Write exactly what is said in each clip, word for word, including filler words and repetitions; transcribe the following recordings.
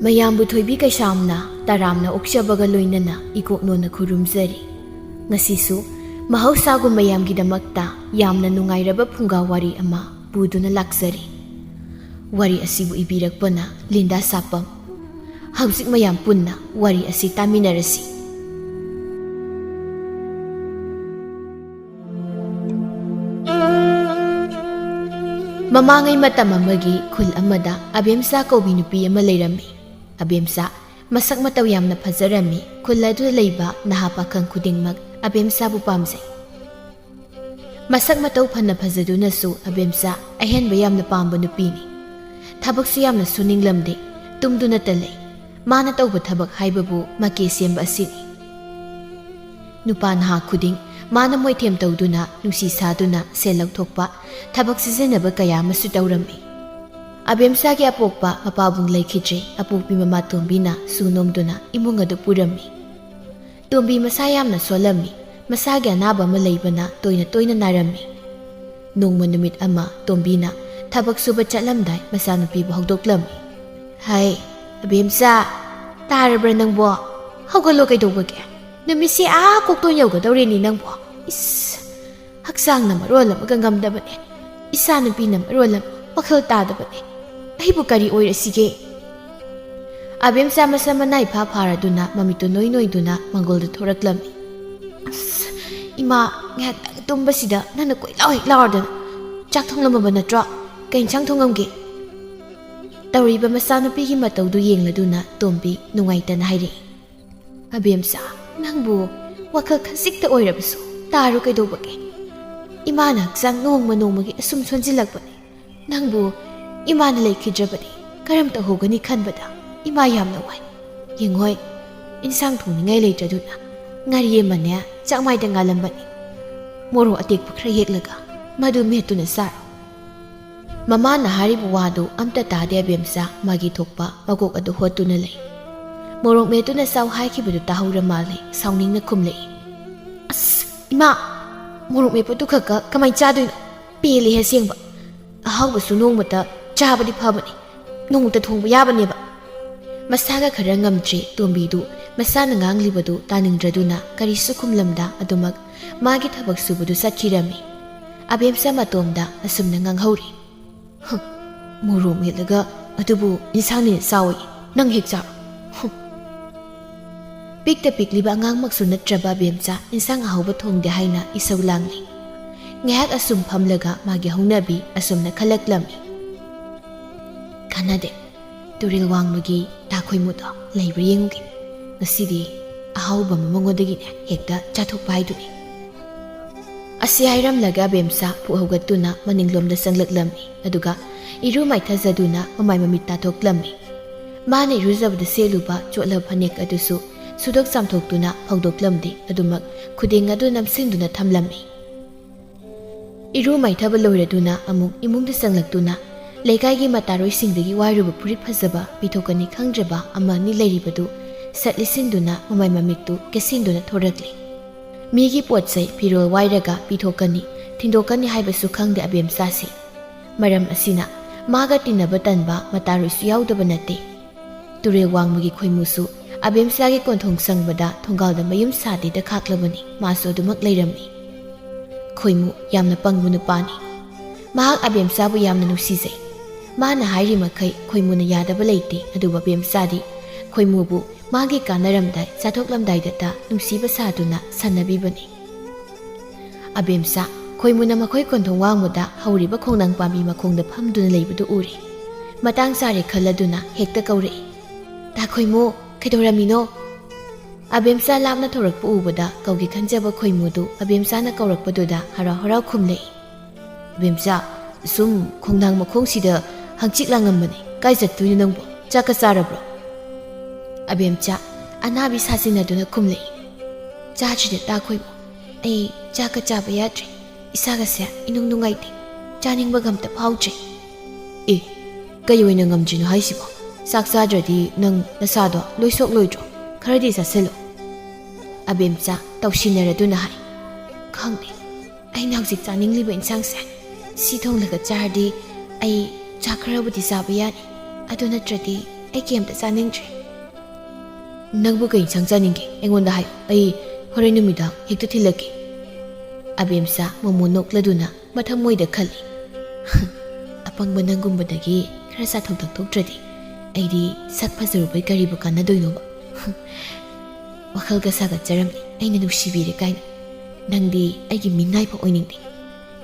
ꯃꯌꯥꯝꯕꯨ ꯊꯣꯏꯕꯤ ꯀꯩꯁꯥꯝꯅ ꯇꯔꯥꯝꯅ ꯑꯣꯛꯆꯕꯒ ꯂꯣꯏꯅꯅ ꯏꯀꯣꯛꯅꯣꯅ ꯈꯨꯔꯨꯝꯖꯔꯤ꯫ ꯉꯁꯤꯁꯨ ꯃꯍꯧꯁꯥꯒꯨꯝ ꯃꯌꯥꯝꯒꯤꯗꯃꯛꯇ ꯌꯥꯝꯅ ꯅꯨꯡꯉꯥꯏꯔꯕ ꯐꯨꯡꯒꯥ ꯋꯥꯔꯤ ꯑꯃ ꯄꯨꯗꯨꯅ ꯂꯥꯛꯆꯔꯤ꯫ ꯋꯥꯔꯤ ꯑꯁꯤꯕꯨ ꯏꯕꯤꯔꯛꯄꯅ ꯂꯤꯟꯗꯥ ꯁꯥꯄꯝ꯫ ꯍꯧꯖꯤꯛ ꯃꯌꯥꯝ ꯄꯨꯟꯅ ꯋꯥꯔꯤ ꯑꯁꯤ ꯇꯥꯃꯤꯟꯅꯔꯁꯤ꯫ ꯃꯃꯥꯡꯉꯩ ꯃꯇꯝ ꯑꯃꯒꯤ ꯈꯨꯜ ꯑꯃꯗ ꯑꯕꯦꯝꯆꯥ ꯀꯧꯕꯤ ꯅꯨꯄꯤ ꯑꯃ ꯂꯩꯔꯝꯃꯤ꯫ ꯑꯕꯦꯝꯆꯥ ꯃꯁꯛ ꯃꯇꯧ ꯌꯥꯝꯅ ꯐꯖꯔꯝꯃꯤ꯫ ꯈꯨꯜ ꯑꯗꯨꯗ ꯂꯩꯕ ꯅꯍꯥ ꯄꯥꯈꯪ ꯈꯨꯗꯤꯡꯃꯛ ꯑꯕꯦꯝꯆꯥꯕꯨ ꯄꯥꯝꯖꯩ꯫ ꯃꯁꯛ ꯃꯇꯧ ꯐꯅ ꯐꯖꯗꯨꯅꯁꯨ ꯑꯕꯦꯝꯆꯥ ꯑꯍꯦꯟꯕ ꯌꯥꯝꯅ ꯄꯥꯝꯕ ꯅꯨꯄꯤꯅꯤ꯫ ꯊꯕꯛꯁꯨ ꯌꯥꯝꯅ ꯁꯨꯅꯤꯡꯂꯝꯗꯦ, ꯇꯨꯝꯗꯨꯅꯇ ꯂꯩ꯫ ꯃꯥꯅ ꯇꯧꯕ ꯊꯕꯛ ꯍꯥꯏꯕꯕꯨ ꯃꯀꯦ ꯁꯦꯝꯕ ꯑꯁꯤꯅꯤ꯫ ꯅꯨꯄꯥ ꯅꯍꯥ ꯈꯨꯗꯤꯡ ꯃꯥꯅ ꯃꯣꯏꯊꯦꯝ ꯇꯧꯗꯨꯅ, ꯅꯨꯡꯁꯤ ꯁꯥꯗꯨꯅ ꯁꯦꯜ ꯂꯧꯊꯣꯛꯄ, ꯊꯕꯛ ꯁꯤꯖꯤꯟꯅꯕ ꯀꯌꯥ ꯑꯃꯁꯨ ꯇꯧꯔꯝꯃꯤ꯫ ꯑꯕꯦꯝꯆꯥꯒꯤ ꯑꯄꯣꯛꯄ ꯃꯄꯥꯕꯨꯡ ꯂꯩꯈꯤꯗ꯭ꯔꯦ꯫ ꯑꯄꯣꯛꯄꯤ ꯃꯃꯥ ꯇꯣꯝꯕꯤꯅ ꯁꯨ ꯅꯣꯝꯗꯨꯅ ꯏꯃꯨꯡ ꯑꯗꯨ ꯄꯨꯔꯝꯃꯤ꯫ ꯇꯣꯝꯕꯤ ꯃꯁꯥ ꯌꯥꯝꯅ ꯁꯣꯜꯂꯝꯃꯤ꯫ ꯃꯁꯥꯒꯤ ꯑꯅꯥꯕ ꯑꯃ ꯂꯩꯕꯅ ꯇꯣꯏꯅ ꯇꯣꯏꯅ ꯅꯥꯔꯝꯃꯤ꯫ ꯅꯣꯡꯃ ꯅꯨꯃꯤꯠ ꯑꯃ ꯇꯣꯝꯕꯤꯅ ꯊꯕꯛ ꯁꯨꯕ ꯆꯠꯂꯝꯗꯥꯏ ꯃꯆꯥꯅꯨꯄꯤꯕꯨ ꯍꯧꯗꯣꯛꯂꯝꯃꯤ꯫ "ꯍꯥꯏ, ꯑꯕꯦꯝꯆꯥ, ꯇꯥꯔꯕ꯭ꯔꯥ ꯅꯪꯕꯣ? ꯍꯧꯒꯠꯂꯣ, ꯀꯩꯗꯧꯕꯒꯦ? ꯅꯨꯃꯤꯠꯁꯦ ꯑꯥ ꯀꯣꯛꯇꯣꯟ ꯌꯧꯒꯗꯧꯔꯦꯅꯦ ꯅꯪꯕꯣ꯫ ꯏꯁ, ꯍꯛꯆꯥꯡꯅ ꯃꯔꯣꯜ ꯑꯃꯒ ꯉꯝꯗꯕꯅꯦ, ꯏꯆꯥꯅꯨꯄꯤꯅ ꯃꯔꯣꯜ ꯑꯃ ꯋꯥꯈꯜ ꯇꯥꯗꯕꯅꯦ꯫ ꯑꯩꯕꯨ ꯀꯔꯤ ꯑꯣꯏꯔꯁꯤꯒꯦ?" ꯑꯕꯦꯝꯆꯥ ꯃꯁꯝ ꯃꯅꯥ ꯏꯐꯥ ꯐꯥꯔꯗꯨꯅ ꯃꯃꯤꯠꯇꯨ ꯅꯣꯏ ꯅꯣꯏꯗꯨꯅ ꯃꯪꯒꯣꯜꯗ ꯊꯣꯔꯛꯂꯝꯃꯤ꯫ "ꯑꯁ, ꯏꯃꯥ, ꯉꯥꯏꯍꯥꯛꯇꯪ ꯇꯨꯝꯕꯁꯤꯗ ꯅꯪꯅ ꯀꯣꯏꯂꯥꯎ ꯍꯦꯛ ꯂꯥꯎꯔꯗꯅ꯫ ꯆꯥꯛ ꯊꯣꯡꯂꯝꯃꯕ ꯅꯠꯇ꯭ꯔꯣ? ꯀꯩ ꯏꯟꯁꯥꯡ ꯊꯣꯡꯉꯝꯒꯦ?" ꯇꯧꯔꯤꯕ ꯃꯆꯥꯅꯨꯄꯤꯒꯤ ꯃꯇꯧꯗꯨ ꯌꯦꯡꯂꯗꯨꯅ ꯇꯣꯝꯕꯤ ꯅꯨꯡꯉꯥꯏꯇꯅ ꯍꯥꯏꯔꯛꯏ꯫ "ꯑꯕꯦꯝꯆꯥ, ꯅꯪꯕꯨ ꯋꯥꯈꯜ ꯈꯖꯤꯛꯇ ꯑꯣꯏꯔꯕꯁꯨ ꯇꯥꯔꯨ, ꯀꯩꯗꯧꯕꯒꯦ? ꯏꯃꯥꯅ ꯍꯛꯆꯥꯡ ꯅꯣꯡꯃ ꯅꯣꯡꯃꯒꯤ ꯑꯁꯨꯝ ꯁꯣꯟꯖꯤꯜꯂꯛꯄꯅꯦ꯫ ꯅꯪꯕꯨ ꯏꯃꯥꯅ ꯂꯩꯈꯤꯗ꯭ꯔꯕꯗꯤ ꯀꯔꯝ ꯇꯧꯍꯧꯒꯅꯤ ꯈꯟꯕꯗ ꯏꯃꯥ ꯌꯥꯝꯅ ꯋꯥꯏ꯫ ꯌꯦꯡꯉꯣꯏ, ꯏꯟꯁꯥꯡ ꯊꯣꯡꯅꯤꯡꯉꯥꯏ ꯂꯩꯇ꯭ꯔꯗꯨꯅ ꯉꯥꯔꯤ ꯑꯃꯅꯦ ꯆꯥꯛꯃꯥꯏꯗ ꯉꯥꯜꯂꯝꯕꯅꯤ꯫ ꯃꯣꯔꯣꯛ ꯑꯇꯦꯛꯄ ꯈꯔ ꯍꯦꯛꯂꯒ ꯃꯗꯨ ꯃꯦꯠꯇꯨꯅ ꯆꯥꯔꯣ꯫" ꯃꯃꯥꯅ ꯍꯥꯏꯔꯤꯕ ꯋꯥꯗꯨ ꯑꯝꯇ ꯇꯥꯗꯦ ꯑꯕꯦꯝꯆꯥ꯫ ꯃꯥꯒꯤ ꯊꯣꯛꯄ ꯃꯀꯣꯛ ꯑꯗꯨ ꯍꯣꯠꯇꯨꯅ ꯂꯩ꯫ ꯃꯣꯔꯣꯛ ꯃꯦꯠꯇꯨꯅ ꯆꯥꯎ ꯍꯥꯏꯈꯤꯕꯗꯨ ꯇꯥꯍꯧꯔ ꯃꯥꯜꯂꯦ꯫ ꯁꯥꯎꯅꯤꯡꯅ ꯈꯨꯝꯂꯛꯏ꯫ "ꯑꯁ, ꯏꯃꯥ, ꯃꯣꯔꯣꯛ ꯃꯦꯠꯄꯗꯨ ꯈꯛꯀ ꯀꯃꯥꯏꯅ ꯆꯥꯗꯣꯏꯅꯣ? ꯄꯦꯜꯂꯦꯍꯦ ꯑꯁꯦꯡꯕ꯫ ꯑꯍꯥꯎꯕꯁꯨ ꯅꯣꯡꯃꯇ ꯆꯥꯕꯗꯤ ꯐꯕꯅꯤ, ꯅꯣꯡꯃꯇ ꯊꯣꯡꯕ ꯌꯥꯕꯅꯦꯕ꯫" ꯃꯁꯥꯒ ꯈꯔ ꯉꯝꯗ꯭ꯔꯦ ꯇꯣꯝꯕꯤꯗꯨ ꯃꯁꯥꯅ ꯉꯥꯡꯂꯤꯕꯗꯨ ꯇꯥꯅꯤꯡꯗ꯭ꯔꯗꯨꯅ ꯀꯔꯤꯁꯨ ꯈꯨꯝꯂꯝꯗ ꯑꯗꯨꯃꯛ ꯃꯥꯒꯤ ꯊꯕꯛ ꯁꯨꯕꯗꯨ ꯆꯠꯈꯤꯔꯝꯃꯤ꯫ ꯑꯕꯦꯝꯆꯥ ꯃꯇꯣꯝꯗ ꯑꯁꯨꯝꯅ ꯉꯥꯡꯍꯧꯔꯤ꯫ "ꯍꯨꯝ, ꯃꯣꯔꯣꯛ ꯃꯦꯠꯂꯒ ꯑꯗꯨꯕꯨ ꯏꯟꯁꯥꯡꯅꯦꯅ ꯆꯥꯎꯏ, ꯅꯪ ꯍꯦꯛ ꯆꯥꯔꯣ꯫ ꯍꯨꯝ꯫" ꯄꯤꯛꯇ ꯄꯤꯛꯂꯤꯕ ꯑꯉꯥꯡꯃꯛꯁꯨ ꯅꯠꯇ꯭ꯔꯕ ꯑꯕꯦꯝꯆꯥ ꯏꯟꯁꯥꯡ ꯑꯍꯥꯎꯕ ꯊꯣꯡꯗꯦ ꯍꯥꯏꯅ ꯏꯁꯧ ꯂꯥꯡꯂꯤ꯫ ꯉꯥꯏꯍꯥꯛ ꯑꯁꯨꯝ ꯐꯝꯂꯒ ꯃꯥꯒꯤ ꯍꯧꯅꯕꯤ ꯑꯁꯨꯝꯅ ꯈꯜꯂꯛꯂꯝꯃꯤ꯫ "ꯀꯥꯟꯅꯗꯦ, ꯇꯨꯔꯦꯜ ꯋꯥꯡꯃꯒꯤ ꯇꯥꯈꯣꯏꯃꯨꯗꯣ ꯂꯩꯕ꯭ꯔꯥ ꯌꯦꯡꯉꯨꯒꯦ꯫ ꯉꯁꯤꯗꯤ ꯑꯍꯥꯎꯕ ꯑꯃ ꯃꯉꯣꯟꯗꯒꯤꯅꯦ ꯍꯦꯛꯇ ꯆꯥꯊꯣꯛꯄ ꯍꯥꯏꯗꯨꯅꯤ꯫" ꯑꯁꯤ ꯍꯥꯏꯔꯝꯂꯒ ꯑꯕꯦꯝꯆꯥ ꯄꯨꯛ ꯍꯧꯒꯠꯇꯨꯅ ꯃꯅꯤꯡꯂꯣꯝꯗ ꯆꯪꯂꯛꯂꯝꯃꯤ꯫ ꯑꯗꯨꯒ ꯏꯔꯨ ꯃꯥꯏꯊꯖꯗꯨꯅ ꯃꯃꯥꯏ ꯃꯃꯤꯠ ꯇꯥꯊꯣꯛꯂꯝꯃꯤ꯫ ꯃꯥꯅ ꯏꯔꯨꯖꯕꯗ ꯁꯦꯠꯂꯨꯕ ꯆꯣꯠꯂꯕ ꯐꯅꯦꯛ ꯑꯗꯨꯁꯨ ꯁꯨꯗꯣꯛ ꯆꯥꯝꯊꯣꯛꯇꯨꯅ ꯐꯧꯗꯣꯛꯂꯝꯗꯦ꯫ ꯑꯗꯨꯃꯛ ꯈꯨꯗꯦꯡ ꯑꯗꯨ ꯅꯝꯁꯤꯟꯗꯨꯅ ꯊꯝꯂꯝꯃꯤ꯫ ꯏꯔꯨ ꯃꯥꯏꯊꯕ ꯂꯣꯏꯔꯗꯨꯅ ꯑꯃꯨꯛ ꯏꯃꯨꯡꯗ ꯆꯪꯂꯛꯇꯨꯅ ꯂꯩꯀꯥꯏꯒꯤ ꯃꯇꯥꯔꯣꯏꯁꯤꯡꯗꯒꯤ ꯋꯥꯏꯔꯨꯕ ꯐꯨꯔꯤꯠ ꯐꯖꯕ ꯄꯤꯊꯣꯛꯀꯅꯤ ꯈꯪꯗ꯭ꯔꯕ ꯑꯃ ꯑꯅꯤ ꯂꯩꯔꯤꯕꯗꯨ ꯁꯠ ꯂꯤꯠꯁꯤꯟꯗꯨꯅ ꯃꯃꯥꯏ ꯃꯃꯤꯠꯇꯨ ꯀꯦꯁꯤꯟꯗꯨꯅ ꯊꯣꯔꯛꯂꯤ꯫ ꯃꯤꯒꯤ ꯄꯣꯠ ꯆꯩ ꯐꯤꯔꯣꯜ ꯋꯥꯏꯔꯒ ꯄꯤꯊꯣꯛꯀꯅꯤ, ꯊꯤꯟꯗꯣꯛꯀꯅꯤ ꯍꯥꯏꯕꯁꯨ ꯈꯪꯗꯦ ꯑꯕꯦꯝꯆꯥꯁꯤ꯫ ꯃꯔꯝ ꯑꯁꯤꯅ ꯃꯥꯒ ꯇꯤꯟꯅꯕ ꯇꯟꯕ ꯃꯇꯥꯔꯣꯏꯁꯨ ꯌꯥꯎꯗꯕ ꯅꯠꯇꯦ꯫ ꯇꯨꯔꯦꯜ ꯋꯥꯡꯃꯒꯤ ꯈꯣꯏꯃꯨꯁꯨ ꯑꯕꯦꯝꯆꯥꯒꯤ ꯀꯣꯟꯊꯣꯡ ꯆꯪꯕꯗ ꯊꯣꯡꯒꯥꯜꯗ ꯃꯌꯨꯝ ꯁꯥꯗꯦꯗ ꯈꯥꯛꯂꯕꯅꯤ꯫ ꯃꯥꯁꯨ ꯑꯗꯨꯃꯛ ꯂꯩꯔꯝꯃꯤ꯫ ꯈꯣꯏꯃꯨ ꯌꯥꯝꯅ ꯄꯪꯕ ꯅꯨꯄꯥꯅꯤ꯫ ꯃꯍꯥꯛ ꯑꯕꯦꯝꯆꯥꯕꯨ ꯌꯥꯝꯅ ꯅꯨꯡꯁꯤꯖꯩ꯫ ꯃꯥꯅ ꯍꯥꯏꯔꯤ ꯃꯈꯩ ꯈꯣꯏꯃꯨꯅ ꯌꯥꯗꯕ ꯂꯩꯇꯦ꯫ ꯑꯗꯨꯕꯨ ꯑꯕꯦꯝꯆꯥꯗꯤ ꯈꯣꯏꯃꯨꯕꯨ ꯃꯥꯒꯤ ꯀꯥꯟꯅꯔꯝꯗꯥꯏ ꯆꯥꯊꯣꯛꯂꯝꯗꯥꯏꯗꯇ ꯅꯨꯡꯁꯤꯕ ꯁꯥꯗꯨꯅ ꯁꯥꯟꯅꯕꯤꯕꯅꯤ꯫ ꯑꯕꯦꯝꯆꯥ ꯈꯣꯏꯃꯨꯅ ꯃꯈꯣꯏ ꯀꯣꯟꯊꯣꯡ ꯋꯥꯡꯃꯗ ꯍꯧꯔꯤꯕ ꯈꯣꯡꯅꯥꯡ ꯄꯥꯝꯕꯤ ꯃꯈꯣꯡꯗ ꯐꯝꯗꯨꯅ ꯂꯩꯕꯗꯨ ꯎꯔꯦ꯫ ꯃꯇꯥꯡ ꯆꯥꯔꯦ ꯈꯜꯂꯗꯨꯅ ꯍꯦꯛꯇ ꯀꯧꯔꯛꯏ, "ꯇꯥ ꯈꯣꯏꯃꯨ, ꯀꯩꯗꯧꯔꯝꯃꯤꯅꯣ?" ꯑꯕꯦꯝꯆꯥ ꯂꯥꯞꯅ ꯊꯧꯔꯛꯄ ꯎꯕꯗ ꯀꯧꯒꯦ ꯈꯟꯖꯕ ꯈꯣꯏꯃꯨꯗꯨ ꯑꯕꯦꯝꯆꯥꯅ ꯀꯧꯔꯛꯄꯗꯨꯗ ꯍꯔꯥꯎ ꯍꯔꯥꯎ ꯈꯨꯝꯂꯛꯏ꯫ "ꯑꯕꯦꯝꯆꯥ, ꯁꯨꯝ ꯈꯣꯡꯅꯥꯡ ꯃꯈꯣꯡꯁꯤꯗ ꯍꯪꯆꯤꯠ ꯂꯥꯡꯉꯝꯕꯅꯤ꯫ ꯀꯥꯏ ꯆꯠꯇꯣꯏꯅꯣ ꯅꯪꯕꯣ? ꯆꯥꯛꯀ ꯆꯥꯔꯕ꯭ꯔꯣ?" ꯑꯕꯦꯝꯆꯥ ꯑꯅꯥꯕꯤ ꯁꯥꯖꯤꯟꯅꯗꯨꯅ ꯈꯨꯝꯂꯛꯏ, "ꯆꯥꯗ꯭ꯔꯤꯗ ꯇꯥ ꯈꯣꯏꯃꯨ꯫ ꯑꯩ ꯆꯥꯛꯀ ꯆꯥꯕ ꯌꯥꯗ꯭ꯔꯦ꯫ ꯏꯁꯥꯒꯁꯦ ꯏꯅꯨꯡ ꯅꯨꯡꯉꯥꯏꯇꯦ꯫ ꯆꯥꯅꯤꯡꯕꯒ ꯑꯝꯇ ꯐꯥꯎꯗ꯭ꯔꯦ꯫" "ꯑꯦ, ꯀꯩ ꯑꯣꯏꯅ ꯉꯝꯗ꯭ꯔꯤꯅꯣ ꯍꯥꯏꯁꯤꯕꯣ? ꯆꯥꯛ ꯆꯥꯗ꯭ꯔꯗꯤ ꯅꯪ ꯅꯁꯥꯗꯣ ꯂꯣꯏ ꯁꯣꯛꯂꯣꯏꯗ꯭ꯔꯣ? ꯈꯔꯗꯤ ꯆꯥꯁꯤꯜꯂꯣ꯫" ꯑꯕꯦꯝꯆꯥ ꯇꯧꯁꯤꯟꯅꯔꯗꯨꯅ ꯍꯥꯏ, "ꯈꯪꯗꯦ, ꯑꯩꯅ ꯍꯧꯖꯤꯛ ꯆꯥꯅꯤꯡꯂꯤꯕ ꯏꯟꯁꯥꯡꯁꯦ ꯁꯤ ꯊꯣꯡꯂꯒ ꯆꯥꯔꯗꯤ ꯑꯩ ꯆꯥꯛ ꯈꯔꯕꯨꯗꯤ ꯆꯥꯕ ꯌꯥꯅꯤ꯫ ꯑꯗꯨ ꯅꯠꯇ꯭ꯔꯗꯤ ꯑꯩ ꯀꯩꯝꯇ ꯆꯥꯅꯤꯡꯗ꯭ꯔꯦ꯫ ꯅꯪꯕꯨ ꯀꯩ ꯏꯟꯁꯥꯡ ꯆꯥꯅꯤꯡꯒꯦ? ꯑꯩꯉꯣꯟꯗ ꯍꯥꯏꯌꯨ, ꯑꯩ ꯍꯣꯔꯦꯟ ꯅꯨꯃꯤꯗꯥꯡ ꯍꯦꯛꯇ ꯊꯤꯜꯂꯛꯀꯦ꯫ ꯑꯕꯦꯝꯆꯥ ꯃꯣꯃꯣ ꯅꯣꯛꯂꯗꯨꯅ ꯃꯊꯃꯣꯏꯗ ꯈꯜꯂꯤ꯫ "ꯑꯄꯪꯕ ꯅꯪꯒꯨꯝꯕꯗꯒꯤ ꯈꯔ ꯆꯥꯊꯣꯛ ꯊꯛꯇꯣꯛꯇ꯭ꯔꯗꯤ ꯑꯩꯗꯤ ꯁꯛ ꯐꯖꯔꯨꯕꯩ ꯀꯔꯤꯕꯨ ꯀꯥꯟꯅꯗꯣꯏꯅꯣꯕ?" ꯋꯥꯈꯜꯒ ꯁꯥꯒꯠꯆꯔꯝꯃꯤ, ꯑꯩꯅ ꯅꯨꯡꯁꯤꯕꯤꯔꯦ ꯀꯥꯏꯅ꯫ ꯅꯪꯗꯤ ꯑꯩꯒꯤ ꯃꯤꯅꯥꯏꯐꯥꯎ ꯑꯣꯏꯅꯤꯡꯗꯦ꯫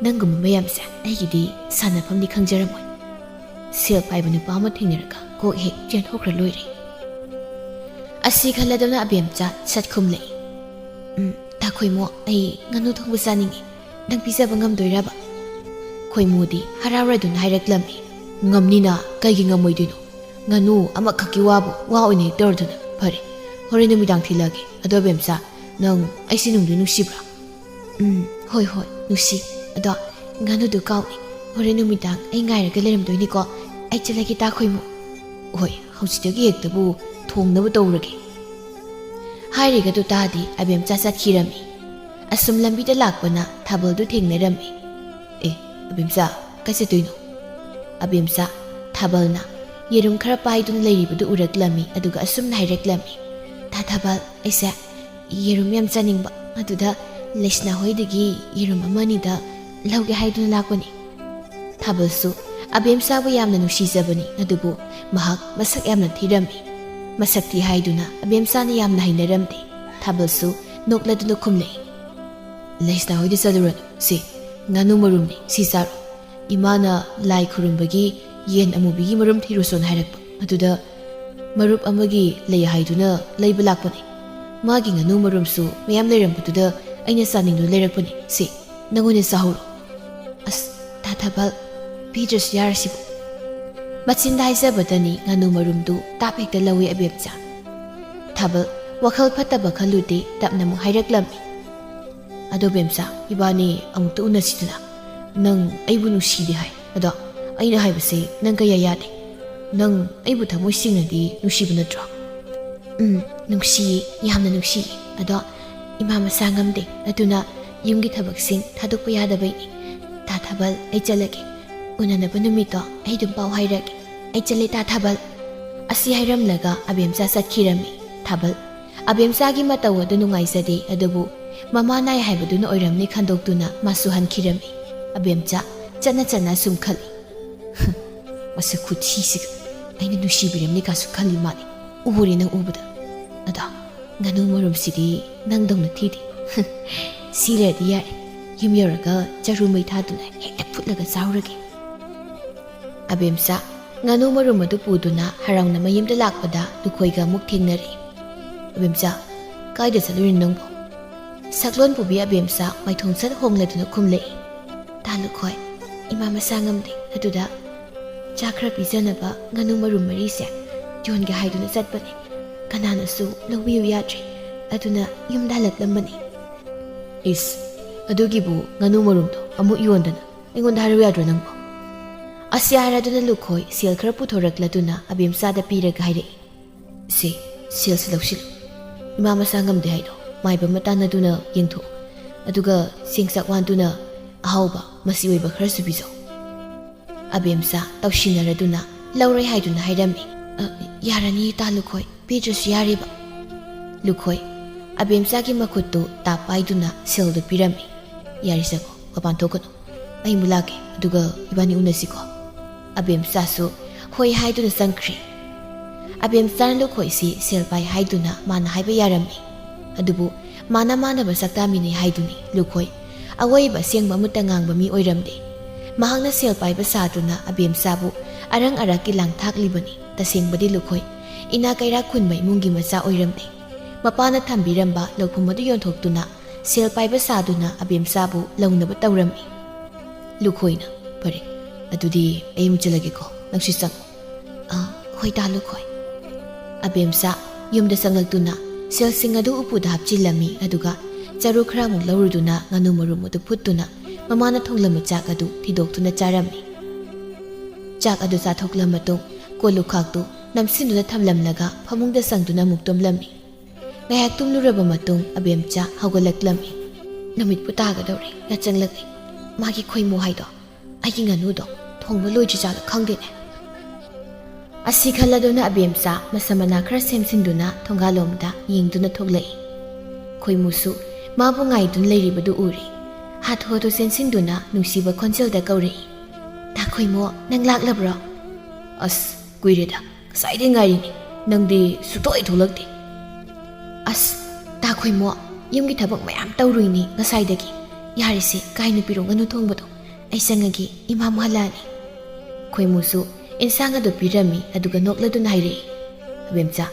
ꯅꯪꯒꯨꯝꯕ ꯃꯌꯥꯝꯁꯦ ꯑꯩꯒꯤꯗꯤ ꯁꯥꯟꯅꯐꯝꯗꯤ ꯈꯪꯖꯔꯝꯃꯣꯏ꯫ ꯁꯦꯜ ꯄꯥꯏꯕ ꯅꯨꯄꯥ ꯑꯃ ꯊꯦꯡꯅꯔꯒ ꯀꯣꯛ ꯍꯦꯛ ꯆꯦꯟꯊꯣꯛꯈ꯭ꯔ ꯂꯣꯏꯔꯦ꯫ ꯑꯁꯤ ꯈꯜꯂꯗꯨꯅ ꯑꯕꯦꯝꯆꯥ ꯁꯠ ꯈꯨꯝꯂꯛꯏ꯫ "ꯎꯝ, ꯇꯥ ꯈꯣꯏꯃꯣ, ꯑꯩ ꯉꯥꯅꯨ ꯊꯣꯡꯕ ꯆꯥꯅꯤꯡꯉꯤ꯫ ꯅꯪ ꯄꯤꯖꯕ ꯉꯝꯗꯣꯏꯔꯕ?" ꯈꯣꯏꯃꯣꯗꯤ ꯍꯔꯥꯎꯔꯗꯨꯅ ꯍꯥꯏꯔꯛꯂꯝꯃꯤ꯫ "ꯉꯝꯅꯤꯅ, ꯀꯩꯒꯤ ꯉꯝꯃꯣꯏꯗꯣꯏꯅꯣ? ꯉꯥꯅꯨ ꯑꯃꯈꯛꯀꯤ ꯋꯥꯕꯨ ꯋꯥ ꯑꯣꯏꯅ ꯍꯦꯛ ꯇꯧꯔꯗꯅ꯫ ꯐꯔꯦ, ꯍꯣꯔꯦꯟ ꯅꯨꯃꯤꯗꯥꯡ ꯊꯤꯜꯂꯛꯑꯒꯦ꯫ ꯑꯗꯣ ꯑꯕꯦꯝꯆꯥ, ꯅꯪ ꯑꯩꯁꯦ ꯅꯨꯡꯗꯤ ꯅꯨꯡꯁꯤꯕ꯭ꯔꯥ?" "ꯎꯝ, ꯍꯣꯏ, ꯍꯣꯏ, ꯅꯨꯡꯁꯤ꯫ ꯑꯗꯣ ꯉꯥꯅꯨꯗꯨ ꯀꯥꯎꯅꯤ꯫ ꯍꯣꯔꯦꯟ ꯅꯨꯃꯤꯗꯥꯡ ꯑꯩ ꯉꯥꯏꯔꯒ ꯂꯩꯔꯝꯗꯣꯏꯅꯤꯀꯣ꯫ ꯑꯩ ꯆꯠꯂꯒꯦ, ꯇꯥ ꯈꯣꯏꯃꯨ꯫" "ꯍꯣꯏ, ꯍꯧꯖꯤꯛꯇꯒꯤ ꯍꯦꯛꯇꯕꯨ ꯊꯣꯡꯅꯕ ꯇꯧꯔꯒꯦ꯫" ꯍꯥꯏꯔꯤꯒꯗꯨ ꯇꯥꯗꯤ ꯑꯕꯦꯝꯆꯥ ꯆꯠꯈꯤꯔꯝꯃꯤ꯫ ꯑꯁꯨꯝ ꯂꯝꯕꯤꯗ ꯂꯥꯛꯄꯅ ꯊꯥꯕꯜꯗꯨ ꯊꯦꯡꯅꯔꯝꯃꯤ꯫ "ꯑꯦ, ꯑꯕꯦꯝꯆꯥ, ꯀꯥꯏ ꯆꯠꯇꯣꯏꯅꯣ?" ꯑꯕꯦꯝꯆꯥ, ꯊꯥꯕꯜꯅ ꯌꯦꯔꯨꯝ ꯈꯔ ꯄꯥꯏꯗꯨꯅ ꯂꯩꯔꯤꯕꯗꯨ ꯎꯔꯛꯂꯝꯃꯤ, ꯑꯗꯨꯒ ꯑꯁꯨꯝꯅ ꯍꯥꯏꯔꯛꯂꯝꯃꯤ, "ꯇꯥ ꯊꯥꯕꯜ, ꯑꯩꯁꯦ ꯌꯦꯔꯨꯝ ꯌꯥꯝ ꯆꯥꯅꯤꯡꯕ, ꯑꯗꯨꯗ ꯂꯩꯁꯅꯥ ꯍꯣꯏꯗꯒꯤ ꯌꯦꯔꯨꯝ ꯑꯃ ꯑꯅꯤꯗ ꯂꯧꯒꯦ ꯍꯥꯏꯗꯨꯅ ꯂꯥꯛꯄꯅꯤ꯫" ꯊꯥꯕꯜꯁꯨ ꯑꯕꯦꯝꯆꯥꯕꯨ ꯌꯥꯝꯅ ꯅꯨꯡꯁꯤꯖꯕꯅꯤ, ꯑꯗꯨꯕꯨ ꯃꯍꯥꯛ ꯃꯁꯛ ꯌꯥꯝꯅ ꯊꯤꯔꯝꯃꯤ꯫ ꯃꯁꯛ ꯊꯤ ꯍꯥꯏꯗꯨꯅ ꯑꯕꯦꯝꯆꯥꯅ ꯌꯥꯝꯅ ꯍꯩꯅꯔꯝꯗꯦ꯫ ꯊꯥꯕꯜꯁꯨ ꯅꯣꯛꯂꯗꯨꯅ ꯈꯨꯝꯂꯛꯏ, "ꯂꯩꯁꯅꯥ ꯍꯣꯏꯗ ꯆꯠꯂꯨꯔꯅꯨ, ꯁꯤ ꯉꯥꯅꯨ ꯃꯔꯨꯝꯅꯤ, ꯁꯤ ꯆꯥꯔꯣ꯫ ꯏꯃꯥꯅ ꯂꯥꯏ ꯈꯨꯔꯨꯝꯕꯒꯤ ꯌꯦꯟ ꯑꯃꯨꯕꯤꯒꯤ ꯃꯔꯨꯝ ꯊꯤꯔꯨꯁꯣꯅ ꯍꯥꯏꯔꯛꯄ꯫ ꯑꯗꯨꯗ ꯃꯔꯨꯞ ꯑꯃꯒꯤ ꯂꯩ ꯍꯥꯏꯗꯨꯅ ꯂꯩꯕ ꯂꯥꯛꯄꯅꯤ꯫ ꯃꯥꯒꯤ ꯉꯥꯅꯨ ꯃꯔꯨꯝꯁꯨ ꯃꯌꯥꯝ ꯂꯩꯔꯝꯕꯗꯨꯗ ꯑꯩꯅ ꯆꯥꯅꯤꯡꯗꯨꯅ ꯂꯩꯔꯛꯄꯅꯤ꯫ ꯁꯤ, ꯅꯪ ꯑꯣꯏꯅ ꯆꯥꯍꯧꯔꯣ꯫" "ꯑꯁ, ꯇꯥ ꯊꯥꯕꯜ, ꯄꯤꯗ꯭ꯔꯁꯨ ꯌꯥꯔꯁꯤꯕꯨ?" ꯃꯆꯤꯟꯗ ꯍꯥꯏꯖꯕꯗꯅꯤ ꯉꯥꯅꯨ ꯃꯔꯨꯝꯗꯨ ꯇꯥꯞ ꯍꯦꯛꯇ ꯂꯧꯏ ꯑꯕꯦꯝꯆꯥ꯫ ꯊꯥꯕꯜ ꯋꯥꯈꯜ ꯐꯠꯇꯕ ꯈꯜꯂꯨꯗꯦ, ꯇꯞꯅ ꯑꯃꯨꯛ ꯍꯥꯏꯔꯛꯂꯝꯃꯤ, "ꯑꯗꯣ ꯕꯦꯝꯆꯥ, ꯏꯕꯥꯅꯤ ꯑꯃꯨꯛꯇ ꯎꯅꯁꯤꯗꯅ꯫ ꯅꯪ ꯑꯩꯕꯨ ꯅꯨꯡꯁꯤꯗꯦ ꯍꯥꯏ꯫ ꯑꯗꯣ ꯑꯩꯅ ꯍꯥꯏꯕꯁꯦ ꯅꯪ ꯀꯌꯥ ꯌꯥꯗꯦ꯫ ꯅꯪ ꯑꯩꯕꯨ ꯊꯃꯣꯏ ꯁꯦꯡꯅꯗꯤ ꯅꯨꯡꯁꯤꯕ ꯅꯠꯇ꯭ꯔꯣ?" "ꯎꯝ, ꯅꯨꯡꯁꯤꯌꯦ, ꯌꯥꯝꯅ ꯅꯨꯡꯁꯤꯌꯦ꯫ ꯑꯗꯣ ꯏꯃꯥ ꯃꯁꯥ ꯉꯝꯗꯦ, ꯑꯗꯨꯅ ꯌꯨꯝꯒꯤ ꯊꯕꯛꯁꯤꯡ ꯊꯥꯗꯣꯛꯄ ꯌꯥꯗꯕꯩꯅꯤ꯫ ꯇꯥ ꯊꯥꯕꯜ, ꯑꯩ ꯆꯠꯂꯒꯦ꯫ ꯎꯅꯅꯕ ꯅꯨꯃꯤꯠꯇꯣ ꯑꯩ ꯑꯗꯨꯝ ꯄꯥꯎ ꯍꯥꯏꯔꯛꯀꯦ꯫ ꯑꯩ ꯆꯠꯂꯦ, ꯇꯥ ꯊꯥꯕꯜ꯫" ꯑꯁꯤ ꯍꯥꯏꯔꯝꯂꯒ ꯑꯕꯦꯝꯆꯥ ꯆꯠꯈꯤꯔꯝꯃꯤ꯫ ꯊꯥꯕꯜ꯫ ꯑꯕꯦꯝꯆꯥꯒꯤ ꯃꯇꯧ ꯑꯗꯨ ꯅꯨꯡꯉꯥꯏꯖꯗꯦ, ꯑꯗꯨꯕꯨ ꯃꯃꯥ ꯅꯥꯏ ꯍꯥꯏꯕꯗꯨꯅ ꯑꯣꯏꯔꯝꯅꯤ ꯈꯟꯗꯣꯛꯇꯨꯅ ꯃꯥꯁꯨ ꯍꯟꯈꯤꯔꯝꯃꯤ꯫ ꯑꯕꯦꯝꯆꯥ ꯆꯠꯅ ꯆꯠꯅ ꯁꯨꯝ ꯈꯜꯂꯤ꯫ "ꯃꯁꯛ ꯈꯨꯊꯤꯁꯤꯒ ꯑꯩꯅ ꯅꯨꯡꯁꯤꯕꯤꯔꯝꯅꯤ ꯀꯥꯁꯨ ꯈꯜꯂꯤ ꯃꯥꯜꯂꯤ꯫ ꯎꯔꯦ ꯅꯪ ꯎꯕꯗ꯫ ꯑꯗꯣ ꯉꯥꯅꯨ ꯃꯔꯨꯝꯁꯤꯗꯤ ꯅꯪꯗꯧꯅ ꯊꯤꯗꯦ꯫ ꯁꯤ ꯂꯩꯔꯗꯤ ꯌꯥꯔꯦ꯫ ꯌꯨꯝ ꯌꯧꯔꯒ ꯆꯔꯨ ꯃꯩ ꯊꯥꯗꯨꯅ ꯍꯦꯛꯇ ꯐꯨꯠꯂꯒ ꯆꯥꯎꯔꯒꯦ꯫" ꯑꯕꯦꯝꯆꯥ ꯉꯥꯅꯨ ꯃꯔꯨꯝ ꯑꯗꯨ ꯄꯨꯗꯨꯅ ꯍꯔꯥꯎꯅ ꯃꯌꯨꯝꯗ ꯂꯥꯛꯄꯗ ꯂꯨꯈꯣꯏꯒ ꯑꯃꯨꯛ ꯊꯦꯡꯅꯔꯦ꯫ "ꯑꯕꯦꯝꯆꯥ, ꯀꯥꯏꯗ ꯆꯠꯂꯨꯔꯤꯅꯣ ꯅꯪꯕꯣ?" ꯁꯛꯂꯣꯟ ꯄꯨꯕꯤ ꯑꯕꯦꯝꯆꯥ ꯃꯥꯏꯊꯣꯡ ꯁꯠ ꯍꯣꯡꯂꯗꯨꯅ ꯈꯨꯝꯂꯛꯏ꯫ "ꯇꯥ ꯂꯨꯈꯣꯏ, ꯏꯃꯥ ꯃꯁꯥ ꯉꯝꯗꯦ, ꯑꯗꯨꯗ ꯆꯥꯛ ꯈꯔ ꯄꯤꯖꯅꯕ ꯉꯥꯅꯨ ꯃꯔꯨꯝ ꯃꯔꯤꯁꯦ ꯌꯣꯟꯒꯦ ꯍꯥꯏꯗꯨꯅ ꯆꯠꯄꯅꯦ꯫ ꯀꯅꯥꯅꯁꯨ ꯂꯧꯕꯤꯌꯨ ꯌꯥꯗ꯭ꯔꯦ, ꯑꯗꯨꯅ ꯌꯨꯝꯗ ꯍꯜꯂꯛꯂꯝꯕꯅꯦ꯫" "ꯏꯁ, ꯑꯗꯨꯒꯤꯕꯨ ꯉꯥꯅꯨ ꯃꯔꯨꯝꯗꯣ ꯑꯃꯨꯛ ꯌꯣꯟꯗꯅ ꯑꯩꯉꯣꯟꯗ ꯍꯥꯏꯔꯨ ꯌꯥꯗ꯭ꯔꯣ ꯅꯪꯕꯣ?" ꯑꯁꯤ ꯍꯥꯏꯔꯗꯨꯅ ꯂꯨꯈꯣꯏ ꯁꯦꯜ ꯈꯔ ꯄꯨꯊꯣꯔꯛꯂꯗꯨꯅ ꯑꯕꯦꯝꯆꯥꯗ ꯄꯤꯔꯒ ꯍꯥꯏꯔꯛꯏ꯫ "ꯁꯦ, ꯁꯦꯜꯁꯦ ꯂꯧꯁꯤꯜꯂꯨ꯫ ꯏꯃꯥ ꯃꯁꯥ ꯉꯝꯗꯦ ꯍꯥꯏꯗꯣ ꯃꯥꯏꯕ ꯑꯃ ꯇꯥꯟꯅꯗꯨꯅ ꯌꯦꯡꯊꯣꯛꯎ꯫ ꯑꯗꯨꯒ ꯆꯦꯡ ꯆꯥꯛ ꯋꯥꯟꯗꯨꯅ ꯑꯍꯥꯎꯕ ꯃꯆꯤ ꯑꯣꯏꯕ ꯈꯔꯁꯨ ꯄꯤꯖꯧ꯫" ꯑꯕꯦꯝꯆꯥ ꯇꯧꯁꯤꯟꯅꯔꯗꯨꯅ ꯂꯧꯔꯣꯏ ꯍꯥꯏꯗꯨꯅ ꯍꯥꯏꯔꯝꯃꯤ꯫ "ꯑ, ꯌꯥꯔꯅꯤ ꯇꯥ ꯂꯨꯈꯣꯏ, ꯄꯤꯗ꯭ꯔꯁꯨ ꯌꯥꯔꯦꯕ꯫" ꯂꯨꯈꯣꯏ ꯑꯕꯦꯝꯆꯥꯒꯤ ꯃꯈꯨꯠꯇꯨ ꯇꯥꯞ ꯄꯥꯏꯗꯨꯅ ꯁꯦꯜꯗꯨ ꯄꯤꯔꯝꯃꯤ꯫ "ꯌꯥꯔꯦ, ꯆꯪꯉꯣ, ꯃꯄꯥꯟ ꯊꯣꯛꯀꯅꯨ꯫ ꯑꯩ ꯑꯃꯨꯛ ꯂꯥꯛꯀꯦ, ꯑꯗꯨꯒ ꯏꯕꯥꯅꯤ ꯎꯅꯁꯤꯀꯣ꯫" ꯑꯕꯦꯝꯆꯥꯁꯨ ꯍꯣꯏ ꯍꯥꯏꯗꯨꯅ ꯆꯪꯈ꯭ꯔꯦ꯫ ꯑꯕꯦꯝꯆꯥꯅ ꯂꯨꯈꯣꯏꯁꯤ ꯁꯦꯜ ꯄꯥꯏ ꯍꯥꯏꯗꯨꯅ ꯃꯥꯅ ꯍꯥꯏꯕ ꯌꯥꯔꯝꯃꯤ꯫ ꯑꯗꯨꯕꯨ ꯃꯥꯅ ꯃꯥꯟꯅꯕ ꯁꯛꯇꯥꯃꯤꯅꯤ ꯍꯥꯏꯗꯨꯅꯤ ꯂꯨꯈꯣꯏ꯫ ꯑꯋꯣꯏꯕ ꯑꯁꯦꯡꯕ ꯑꯃꯠꯇ ꯉꯥꯡꯕ ꯃꯤ ꯑꯣꯏꯔꯝꯗꯦ꯫ ꯃꯍꯥꯛꯅ ꯁꯦꯜ ꯄꯥꯏꯕ ꯁꯥꯗꯨꯅ ꯑꯕꯦꯝꯆꯥꯕꯨ ꯑꯔꯪ ꯑꯔꯥꯛꯀꯤ ꯂꯥꯡ ꯊꯥꯛꯂꯤꯕꯅꯤ꯫ ꯇꯁꯦꯡꯕꯗꯤ ꯂꯨꯈꯣꯏ ꯏꯅꯥ ꯀꯩꯔꯥꯛ ꯈꯨꯟꯕ ꯏꯃꯨꯡꯒꯤ ꯃꯆꯥ ꯑꯣꯏꯔꯝꯗꯦ꯫ ꯃꯄꯥꯅ ꯊꯝꯕꯤꯔꯝꯕ ꯂꯧꯐꯝ ꯑꯗꯨ ꯌꯣꯟꯊꯣꯛꯇꯨꯅ ꯁꯦꯜ ꯄꯥꯏꯕ ꯁꯥꯗꯨꯅ ꯑꯕꯦꯝꯆꯥꯕꯨ ꯂꯧꯅꯕ ꯇꯧꯔꯝꯃꯤ꯫ ꯂꯨꯈꯣꯏꯅ, "ꯐꯔꯦ, ꯑꯗꯨꯗꯤ ꯑꯩ ꯑꯃꯨꯛ ꯆꯠꯂꯒꯦꯀꯣ, ꯅꯪꯁꯨ ꯆꯪꯉꯣ꯫" "ꯑ, ꯍꯣꯏ ꯇꯥ ꯂꯨꯈꯣꯏ꯫" ꯑꯕꯦꯝꯆꯥ ꯌꯨꯝꯗ ꯆꯪꯂꯛꯇꯨꯅ ꯁꯦꯜꯁꯤꯡ ꯑꯗꯨ ꯎꯄꯨꯗ ꯍꯥꯞꯆꯤꯜꯂꯝꯃꯤ, ꯑꯗꯨꯒ ꯆꯔꯨ ꯈꯔ ꯑꯃꯨꯛ ꯂꯧꯔꯨꯗꯨꯅ ꯉꯥꯅꯨ ꯃꯔꯨꯝ ꯑꯗꯨ ꯐꯨꯠꯇꯨꯅ ꯃꯃꯥꯅ ꯊꯣꯡꯂꯝꯕ ꯆꯥꯛ ꯑꯗꯨ ꯊꯤꯗꯣꯛꯇꯨꯅ ꯆꯥꯔꯝꯃꯤ꯫ ꯆꯥꯛ ꯑꯗꯨ ꯆꯥꯊꯣꯛꯂ ꯃꯇꯨꯡ ꯀꯣꯜ ꯂꯨꯈꯥꯛꯇꯨ ꯅꯝꯁꯤꯟꯗꯨꯅ ꯊꯝꯂꯝꯂꯒ ꯐꯃꯨꯡꯗ ꯆꯪꯗꯨꯅ ꯑꯃꯨꯛ ꯇꯨꯝꯂꯝꯃꯤ꯫ ꯉꯥꯏꯍꯥꯛ ꯇꯨꯝꯂꯨꯔꯕ ꯃꯇꯨꯡ ꯑꯕꯦꯝꯆꯥ ꯍꯧꯒꯠꯂꯛꯂꯝꯃꯤ꯫ "ꯅꯨꯃꯤꯠꯄꯨ ꯇꯥꯒꯗꯧꯔꯦ, ꯌꯥꯆꯪꯂꯛꯂꯦ꯫ ꯃꯥꯒꯤ ꯈꯣꯏꯃꯨ ꯍꯥꯏꯗꯣ, ꯑꯩꯒꯤ ꯉꯥꯅꯨꯗꯣ ꯊꯣꯡꯕ ꯂꯣꯏꯗ꯭ꯔꯤ ꯖꯥꯠꯂ ꯈꯪꯗꯦꯅꯦ꯫" ꯑꯁꯤ ꯈꯜꯂꯗꯨꯅ ꯑꯕꯦꯝꯆꯥ ꯃꯁꯝ ꯃꯅꯥ ꯈꯔ ꯁꯦꯝꯖꯤꯟꯗꯨꯅ ꯊꯣꯡꯒꯥꯜꯂꯣꯝꯗ ꯌꯦꯡꯗꯨꯅ ꯊꯣꯛꯂꯛꯏ꯫ ꯈꯣꯏꯃꯨꯁꯨ ꯃꯥꯕꯨ ꯉꯥꯏꯗꯨꯅ ꯂꯩꯔꯤꯕꯗꯨ ꯎꯔꯦ꯫ ꯍꯥꯊꯨ ꯍꯥꯊꯨ ꯆꯦꯟꯁꯤꯟꯗꯨꯅ ꯅꯨꯡꯁꯤꯕ ꯈꯣꯟꯖꯦꯜꯗ ꯀꯧꯔꯛꯏ, "ꯇꯥ ꯈꯣꯏꯃꯨ, ꯅꯪ ꯂꯥꯛꯂꯕ꯭ꯔꯣ?" "ꯑꯁ, ꯀꯨꯏꯔꯦꯗ, ꯉꯁꯥꯏꯗꯩ ꯉꯥꯏꯔꯤꯅꯤ, ꯅꯪꯗꯤ ꯁꯨꯛꯊꯣꯛ ꯍꯦꯛ ꯊꯣꯛꯂꯛꯇꯦ꯫" "ꯑꯁ, ꯇꯥ ꯈꯣꯏꯃꯨ, ꯌꯨꯝꯒꯤ ꯊꯕꯛ ꯃꯌꯥꯝ ꯇꯧꯔꯨꯏꯅꯤ ꯉꯁꯥꯏꯗꯒꯤ꯫ ꯌꯥꯔꯦꯁꯦ, ꯀꯥꯏꯅ ꯄꯤꯔꯣ ꯉꯥꯅꯨ ꯊꯣꯡꯕꯗꯣ꯫ ꯑꯩ ꯆꯪꯉꯒꯦ, ꯏꯃꯥ ꯑꯃꯨꯛ ꯍꯜꯂꯛꯑꯅꯤ꯫" ꯈꯣꯏꯃꯨꯁꯨ ꯏꯟꯁꯥꯡ ꯑꯗꯨ ꯄꯤꯔꯝꯃꯤ, ꯑꯗꯨꯒ ꯅꯣꯛꯂꯗꯨꯅ ꯍꯥꯏꯔꯛꯏ, "ꯑꯕꯦꯝꯆꯥ,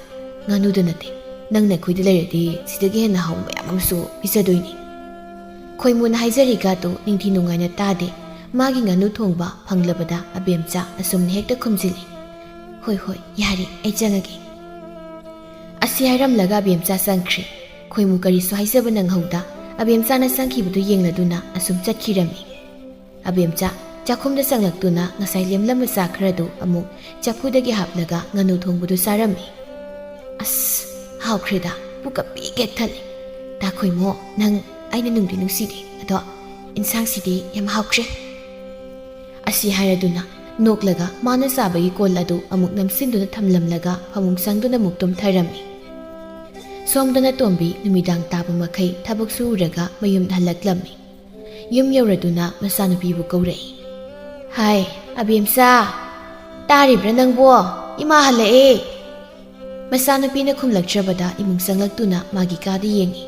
ꯉꯥꯅꯨꯗ ꯅꯠꯇꯦ, ꯅꯪꯅ ꯑꯩꯈꯣꯏꯗ ꯂꯩꯔꯗꯤ ꯁꯤꯗꯒꯤ ꯍꯦꯟꯅ ꯍꯥꯎꯕ ꯃꯌꯥꯝ ꯑꯃꯁꯨ ꯄꯤꯖꯗꯣꯏꯅꯤ꯫" ꯈꯣꯏꯃꯨꯅ ꯍꯥꯏꯖꯔꯤꯒꯗꯨ ꯅꯤꯡꯊꯤ ꯅꯨꯡꯉꯥꯏꯅ ꯇꯥꯗꯦ꯫ ꯃꯥꯒꯤ ꯉꯥꯅꯨ ꯊꯣꯡꯕ ꯐꯪꯂꯕꯗ ꯑꯕꯦꯝꯆꯥ ꯑꯁꯨꯝꯅ ꯍꯦꯛꯇ ꯈꯨꯝꯖꯤꯜꯂꯤ, "ꯍꯣꯏ ꯍꯣꯏ, ꯌꯥꯔꯦ, ꯑꯩ ꯆꯪꯉꯒꯦ꯫" ꯑꯁꯤ ꯍꯥꯏꯔꯝꯂꯒ ꯑꯕꯦꯝꯆꯥ ꯆꯪꯈ꯭ꯔꯦ꯫ ꯈꯣꯏꯃꯨ ꯀꯔꯤꯁꯨ ꯍꯥꯏꯖꯕ ꯅꯪꯍꯧꯗ ꯑꯕꯦꯝꯆꯥꯅ ꯆꯪꯈꯤꯕꯗꯨ ꯌꯦꯡꯂꯗꯨꯅ ꯑꯁꯨꯝ ꯆꯠꯈꯤꯔꯝꯃꯤ꯫ ꯑꯕꯦꯝꯆꯥ ꯆꯥꯛꯈꯨꯝꯗ ꯆꯪꯂꯛꯇꯨꯅ ꯉꯁꯥꯏ ꯂꯦꯝꯂꯝꯕ ꯆꯥ ꯈꯔꯗꯨ ꯑꯃꯨꯛ ꯆꯐꯨꯗꯒꯤ ꯍꯥꯞꯂꯒ ꯉꯥꯅꯨ ꯊꯣꯡꯕꯗꯨ ꯆꯥꯔꯝꯃꯤ꯫ "ꯑꯁ, ꯍꯥꯎꯈ꯭ꯔꯦꯗ, ꯄꯨꯛꯀ ꯄꯤꯛ ꯍꯦꯛ ꯊꯜꯂꯦ꯫ ꯇꯥ ꯈꯣꯏꯃꯨ, ꯅꯪ ꯑꯩꯅ ꯅꯨꯡꯗꯤ ꯅꯨꯡꯁꯤꯗꯦ, ꯑꯗꯣ ꯏꯟꯁꯥꯡꯁꯤꯗꯤ ꯌꯥꯝ ꯍꯥꯎꯈ꯭ꯔꯦ꯫" ꯑꯁꯤ ꯍꯥꯏꯔꯗꯨꯅ ꯅꯣꯛꯂꯒ ꯃꯥꯅ ꯆꯥꯕꯒꯤ ꯀꯣꯜ ꯑꯗꯨ ꯑꯃꯨꯛ ꯅꯝꯁꯤꯟꯗꯨꯅ ꯊꯝꯂꯝꯂꯒ ꯐꯃꯨꯡ ꯆꯪꯗꯨꯅ ꯑꯃꯨꯛ ꯇꯨꯝꯊꯔꯝꯃꯤ꯫ ꯁꯣꯝꯗꯅ ꯇꯣꯝꯕꯤ ꯅꯨꯃꯤꯗꯥꯡ ꯇꯥꯕ ꯃꯈꯩ ꯊꯕꯛ ꯁꯨꯔꯒ ꯃꯌꯨꯝꯗ ꯍꯜꯂꯛꯂꯝꯃꯤ꯫ ꯌꯨꯝ ꯌꯧꯔꯗꯨꯅ ꯃꯆꯥꯅꯨꯄꯤꯕꯨ ꯀꯧꯔꯛꯏ꯫ "ꯍꯥꯏ, ꯑꯕꯦꯝꯆꯥ, ꯇꯥꯔꯤꯕ꯭ꯔꯥ ꯅꯪꯕꯣ? ꯏꯃꯥ ꯍꯜꯂꯛꯑꯦ꯫" ꯃꯆꯥꯅꯨꯄꯤꯅ ꯈꯨꯝꯂꯛꯇ꯭ꯔꯕꯗ ꯏꯃꯨꯡ ꯆꯪꯂꯛꯇꯨꯅ ꯃꯥꯒꯤ ꯀꯥꯗ ꯌꯦꯡꯉꯤ꯫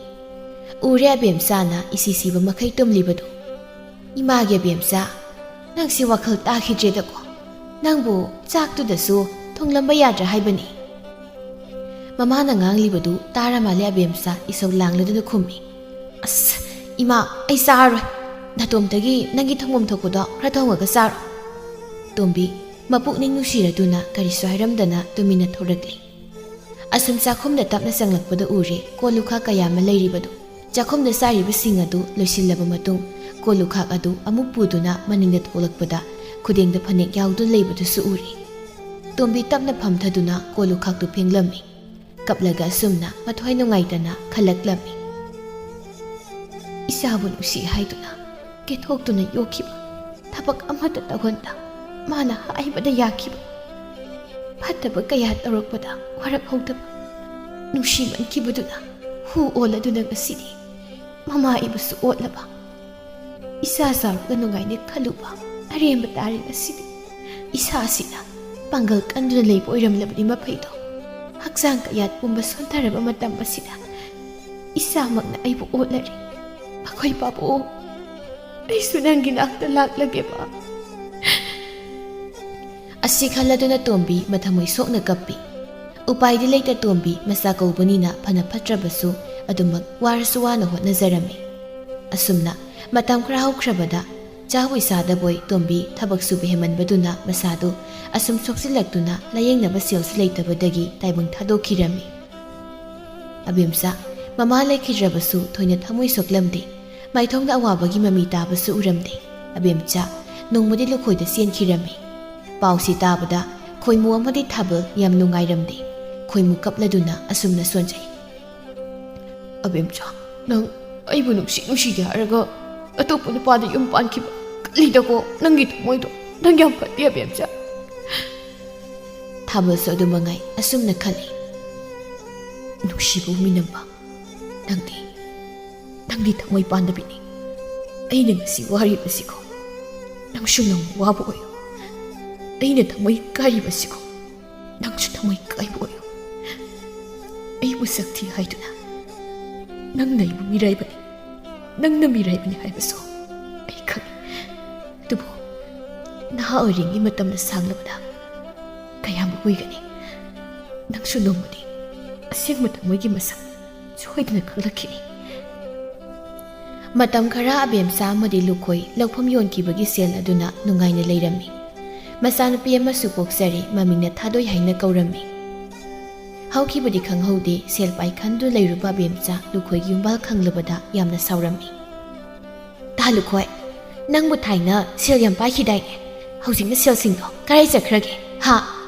ꯎꯔꯦ ꯑꯕꯦꯝꯆꯥꯅ ꯏꯁꯤ ꯁꯤꯕ ꯃꯈꯩ ꯇꯨꯝꯂꯤꯕꯗꯨ꯫ "ꯏꯃꯥꯒꯤ ꯑꯕꯦꯝꯆꯥ, ꯅꯪꯁꯤ ꯋꯥꯈꯜ ꯇꯥꯈꯤꯗ꯭ꯔꯦꯗꯀꯣ꯫ ꯅꯪꯕꯨ ꯆꯥꯛꯇꯨꯗꯁꯨ ꯊꯣꯡꯂꯝꯕ ꯌꯥꯗ꯭ꯔꯥ ꯍꯥꯏꯕꯅꯤ?" ꯃꯃꯥꯅ ꯉꯥꯡꯂꯤꯕꯗꯨ ꯇꯥꯔ ꯃꯥꯜꯂꯦ ꯑꯕꯦꯝꯆꯥ ꯏꯁꯧ ꯂꯥꯡꯂꯗꯨꯅ ꯈꯨꯝꯃꯤ꯫ "ꯑꯁ, ꯏꯃꯥ, ꯑꯩ ꯆꯥꯔꯣꯏ꯫ ꯅꯇꯣꯝꯇꯒꯤ ꯅꯪꯒꯤ ꯊꯣꯡꯐꯝ ꯊꯣꯛꯄꯗꯣ ꯈꯔ ꯊꯣꯡꯉꯒ ꯆꯥꯔꯣ꯫" ꯇꯣꯝꯕꯤ ꯃꯄꯨꯛꯅꯤꯡ ꯅꯨꯡꯁꯤꯔꯗꯨꯅ ꯀꯔꯤꯁꯨ ꯍꯥꯏꯔꯝꯗꯅ ꯇꯨꯃꯤꯟꯅ ꯊꯣꯔꯛꯂꯤ꯫ ꯑꯁꯨꯝ ꯆꯥꯛꯈꯨꯝꯗ ꯇꯞꯅ ꯆꯪꯂꯛꯄꯗ ꯎꯔꯦ ꯀꯣꯜ ꯂꯨꯈꯥꯛ ꯀꯌꯥ ꯑꯃ ꯂꯩꯔꯤꯕꯗꯨ꯫ ꯆꯥꯛꯈꯨꯝꯗ ꯆꯥꯔꯤꯕꯁꯤꯡ ꯑꯗꯨ ꯂꯣꯏꯁꯤꯜꯂꯕ ꯃꯇꯨꯡ ꯀꯣꯜ ꯂꯨꯈꯥꯛ ꯑꯗꯨ ꯑꯃꯨꯛ ꯄꯨꯗꯨꯅ ꯃꯅꯤꯡꯗ ꯊꯣꯛꯂꯛꯄꯗ ꯈꯨꯗꯦꯡꯗ ꯐꯅꯦꯛ ꯌꯥꯎꯗꯨꯅ ꯂꯩꯕꯗꯨꯁꯨ ꯎꯔꯦ꯫ ꯇꯣꯝꯕꯤ ꯇꯞꯅ ꯐꯝꯊꯗꯨꯅ ꯀꯣꯜ ꯂꯨꯈꯥꯛꯇꯨ ꯐꯦꯡꯂꯝꯃꯤ꯫ ꯀꯞꯂꯒ ꯑꯁꯨꯝꯅ ꯃꯊ꯭ꯋꯥꯏ ꯅꯨꯡꯉꯥꯏꯇꯅ ꯈꯜꯂꯛꯂꯝꯃꯤ꯫ "ꯏꯆꯥꯕꯨ ꯅꯨꯡꯁꯤ ꯍꯥꯏꯗꯨꯅ ꯀꯦꯊꯣꯛꯇꯨꯅ ꯌꯣꯛꯈꯤꯕ, ꯊꯕꯛ ꯑꯃꯠꯇ ꯇꯧꯍꯟꯗ ꯃꯥꯅ ꯍꯥꯏꯕꯗ ꯌꯥꯈꯤꯕ, ꯐꯠꯇꯕ ꯀꯌꯥ ꯇꯧꯔꯛꯄꯗ ꯋꯥꯔꯛꯍꯧꯗꯕ, ꯅꯨꯡꯁꯤꯃꯟꯈꯤꯕꯗꯨꯅ ꯍꯨ ꯑꯣꯜꯂꯗꯨꯅ ꯉꯁꯤꯗꯤ ꯃꯃꯥ ꯏꯕꯨꯁꯨ ꯑꯣꯠꯂꯕ, ꯏꯆꯥ ꯆꯥꯎꯔꯒ ꯅꯨꯡꯉꯥꯏꯅ ꯈꯜꯂꯨꯕ ꯑꯔꯦꯝꯕ ꯇꯥꯔꯦ ꯉꯁꯤꯗꯤ꯫ ꯏꯁꯥꯁꯤꯅ ꯄꯥꯡꯒꯜ ꯀꯟꯗꯨꯅ ꯂꯩꯕ ꯑꯣꯏꯔꯝꯂꯕꯗꯤ ꯃꯐꯩꯗꯣ, ꯍꯛꯆꯥꯡ ꯀꯌꯥꯠ ꯄꯨꯝꯕ ꯁꯣꯟꯊꯔꯕ ꯃꯇꯝ ꯑꯁꯤꯗ ꯏꯆꯥꯃꯛꯅ ꯑꯩꯕꯨ ꯑꯣꯠꯂꯔꯦ꯫ ꯃꯈꯣꯏ ꯄꯥꯕꯨꯡ, ꯑꯩꯁꯨ ꯅꯪꯒꯤ ꯅꯥꯛꯇ ꯂꯥꯛꯂꯒꯦꯕ꯫ ꯑꯁꯤ ꯈꯜꯂꯗꯨꯅ ꯇꯣꯝꯕꯤ ꯃꯊꯃꯣꯏ ꯁꯣꯛꯅ ꯀꯞꯄꯤ꯫ ꯎꯄꯥꯏꯗꯤ ꯂꯩꯇ ꯇꯣꯝꯕꯤ ꯃꯆꯥ ꯀꯧꯕꯅꯤꯅ ꯐꯅ ꯐꯠꯇ꯭ꯔꯕꯁꯨ ꯑꯗꯨꯃꯛ ꯋꯥꯔꯁꯨ ꯋꯥꯅ ꯍꯣꯠꯅꯖꯔꯝꯃꯤ꯫ ꯑꯁꯨꯝꯅ ꯃꯇꯝ ꯈꯔ ꯍꯧꯈ꯭ꯔꯕꯗ ꯆꯥꯕꯣꯏ ꯆꯥꯗꯕꯣꯏ ꯇꯣꯝꯕꯤ ꯊꯕꯛ ꯁꯨꯕ ꯍꯦꯟꯃꯟꯕꯗꯨꯅ ꯃꯁꯥꯗꯨ ꯑꯁꯨꯝ ꯁꯣꯛꯆꯤꯜꯂꯛꯇꯨꯅ ꯂꯥꯌꯦꯡꯅꯕ ꯁꯦꯜꯁꯨ ꯂꯩꯇꯕꯗꯒꯤ ꯇꯥꯏꯕꯪ ꯊꯥꯗꯣꯛꯈꯤꯔꯝꯃꯤ꯫ ꯑꯕꯦꯝꯆꯥ ꯃꯃꯥ ꯂꯩꯈꯤꯗ꯭ꯔꯕꯁꯨ ꯊꯣꯏꯅ ꯊꯃꯣꯏ ꯁꯣꯛꯂꯝꯗꯦ꯫ ꯃꯥꯏꯊꯣꯡꯗ ꯑꯋꯥꯕꯒꯤ ꯃꯃꯤ ꯇꯥꯕꯁꯨ ꯎꯔꯝꯗꯦ꯫ ꯑꯕꯦꯝꯆꯥ ꯅꯣꯡꯃꯗꯤ ꯂꯨꯈꯣꯏꯗ ꯆꯦꯟꯈꯤꯔꯝꯃꯤ꯫ ꯄꯥꯎꯁꯤ ꯇꯥꯕꯗ ꯈꯣꯏꯃꯨ ꯑꯃꯗꯤ ꯊꯥꯕꯜ ꯌꯥꯝ ꯅꯨꯡꯉꯥꯏꯔꯝꯗꯦ꯫ ꯈꯣꯏꯃꯨ ꯀꯞꯂꯗꯨꯅ ꯑꯁꯨꯝꯅ ꯁꯣꯟꯖꯩ꯫ "ꯑꯕꯦꯝꯆꯥ, ꯅꯪ ꯑꯩꯕꯨ ꯅꯨꯡꯁꯤ ꯅꯨꯡꯁꯤꯗꯦ ꯍꯥꯏꯔꯒ ꯑꯇꯣꯞꯄ ꯅꯨꯄꯥꯗ ꯌꯨꯝ ꯄꯥꯟꯈꯤꯕ ꯀꯜꯂꯤꯗꯀꯣ, ꯅꯪꯒꯤ ꯊꯃꯣꯏꯗꯣ꯫ ꯅꯪ ꯌꯥꯝ ꯐꯠꯇꯦ, ꯑꯕꯦꯝꯆꯥ꯫" ꯊꯥꯕꯜꯁꯨ ꯑꯗꯨ ꯃꯉꯥꯏ ꯑꯁꯨꯝꯅ ꯈꯜꯂꯤ꯫ "ꯅꯨꯡꯁꯤꯕ ꯃꯤꯅꯝꯕ, ꯅꯪꯗꯤ, ꯅꯪꯗꯤ ꯊꯃꯣꯏ ꯄꯥꯟꯗꯕꯤꯅꯤ꯫ ꯑꯩꯅ ꯉꯁꯤ ꯋꯥꯔꯤꯕꯁꯤꯀꯣ, ꯅꯪꯁꯨ ꯅꯣꯡꯃ ꯋꯥꯕ ꯑꯣꯏꯌꯨ꯫ ꯑꯩꯅ ꯊꯃꯣꯏ ꯀꯥꯏꯔꯤꯕꯁꯤꯀꯣ, ꯅꯪꯁꯨ ꯊꯃꯣꯏ ꯀꯥꯏꯕ ꯑꯣꯏꯌꯨ꯫ ꯑꯩꯕꯨ ꯁꯛ ꯊꯤ ꯍꯥꯏꯗꯨꯅ ꯅꯪꯅ ꯑꯩꯕꯨ ꯃꯤꯔꯥꯏꯕꯅꯤ, ꯅꯪꯅ ꯃꯤꯔꯥꯏꯕꯅꯤ ꯍꯥꯏꯕꯁꯨ ꯑꯩ ꯈꯪꯏ꯫ ꯑꯗꯨꯕꯨ ꯅꯍꯥ ꯑꯣꯏꯔꯤꯉꯩ ꯃꯇꯝꯅ ꯁꯥꯡꯂꯕꯗ ꯀꯌꯥꯃꯨꯛ ꯑꯣꯏꯒꯅꯤ? ꯅꯪꯁꯨ ꯅꯣꯡꯃꯗꯤ ꯑꯁꯦꯡꯕ ꯊꯃꯣꯏꯒꯤ ꯃꯁꯛ ꯁꯣꯏꯗꯅ ꯈꯪꯂꯛꯈꯤꯅꯤ꯫" ꯃꯇꯝ ꯈꯔ ꯑꯕꯦꯝꯆꯥ ꯑꯃꯗꯤ ꯂꯨꯈꯣꯏ ꯂꯧꯐꯝ ꯌꯣꯟꯈꯤꯕꯒꯤ ꯁꯦꯜ ꯑꯗꯨꯅ ꯅꯨꯡꯉꯥꯏꯅ ꯂꯩꯔꯝꯃꯤ꯫ ꯃꯆꯥꯅꯨꯄꯤ ꯑꯃꯁꯨ ꯄꯣꯛꯆꯔꯦ, ꯃꯃꯤꯡꯅ ꯊꯥꯗꯣꯏ ꯍꯥꯏꯅ ꯀꯧꯔꯝꯃꯤ꯫ ꯍꯧꯈꯤꯕꯗꯤ ꯈꯪꯍꯧꯗꯦ, ꯁꯦꯜ ꯄꯥꯏ ꯈꯟꯗꯨꯅ ꯂꯩꯔꯨꯕ ꯑꯕꯦꯝꯆꯥ ꯂꯨꯈꯣꯏꯒꯤ ꯌꯨꯝꯕꯥꯜ ꯈꯪꯂꯕꯗ ꯌꯥꯝꯅ ꯁꯥꯎꯔꯝꯃꯤ꯫ "ꯇꯥ ꯂꯨꯈꯣꯏ, ꯅꯪꯕꯨ ꯊꯥꯏꯅ ꯁꯦꯜ ꯌꯥꯝ ꯄꯥꯏꯈꯤꯗꯥꯏꯅꯦ? ꯍꯧꯖꯤꯛꯅ ꯁꯦꯜꯁꯤꯡꯗꯣ ꯀꯗꯥꯏ ꯆꯠꯈ꯭ꯔꯒꯦ? ꯍꯥ?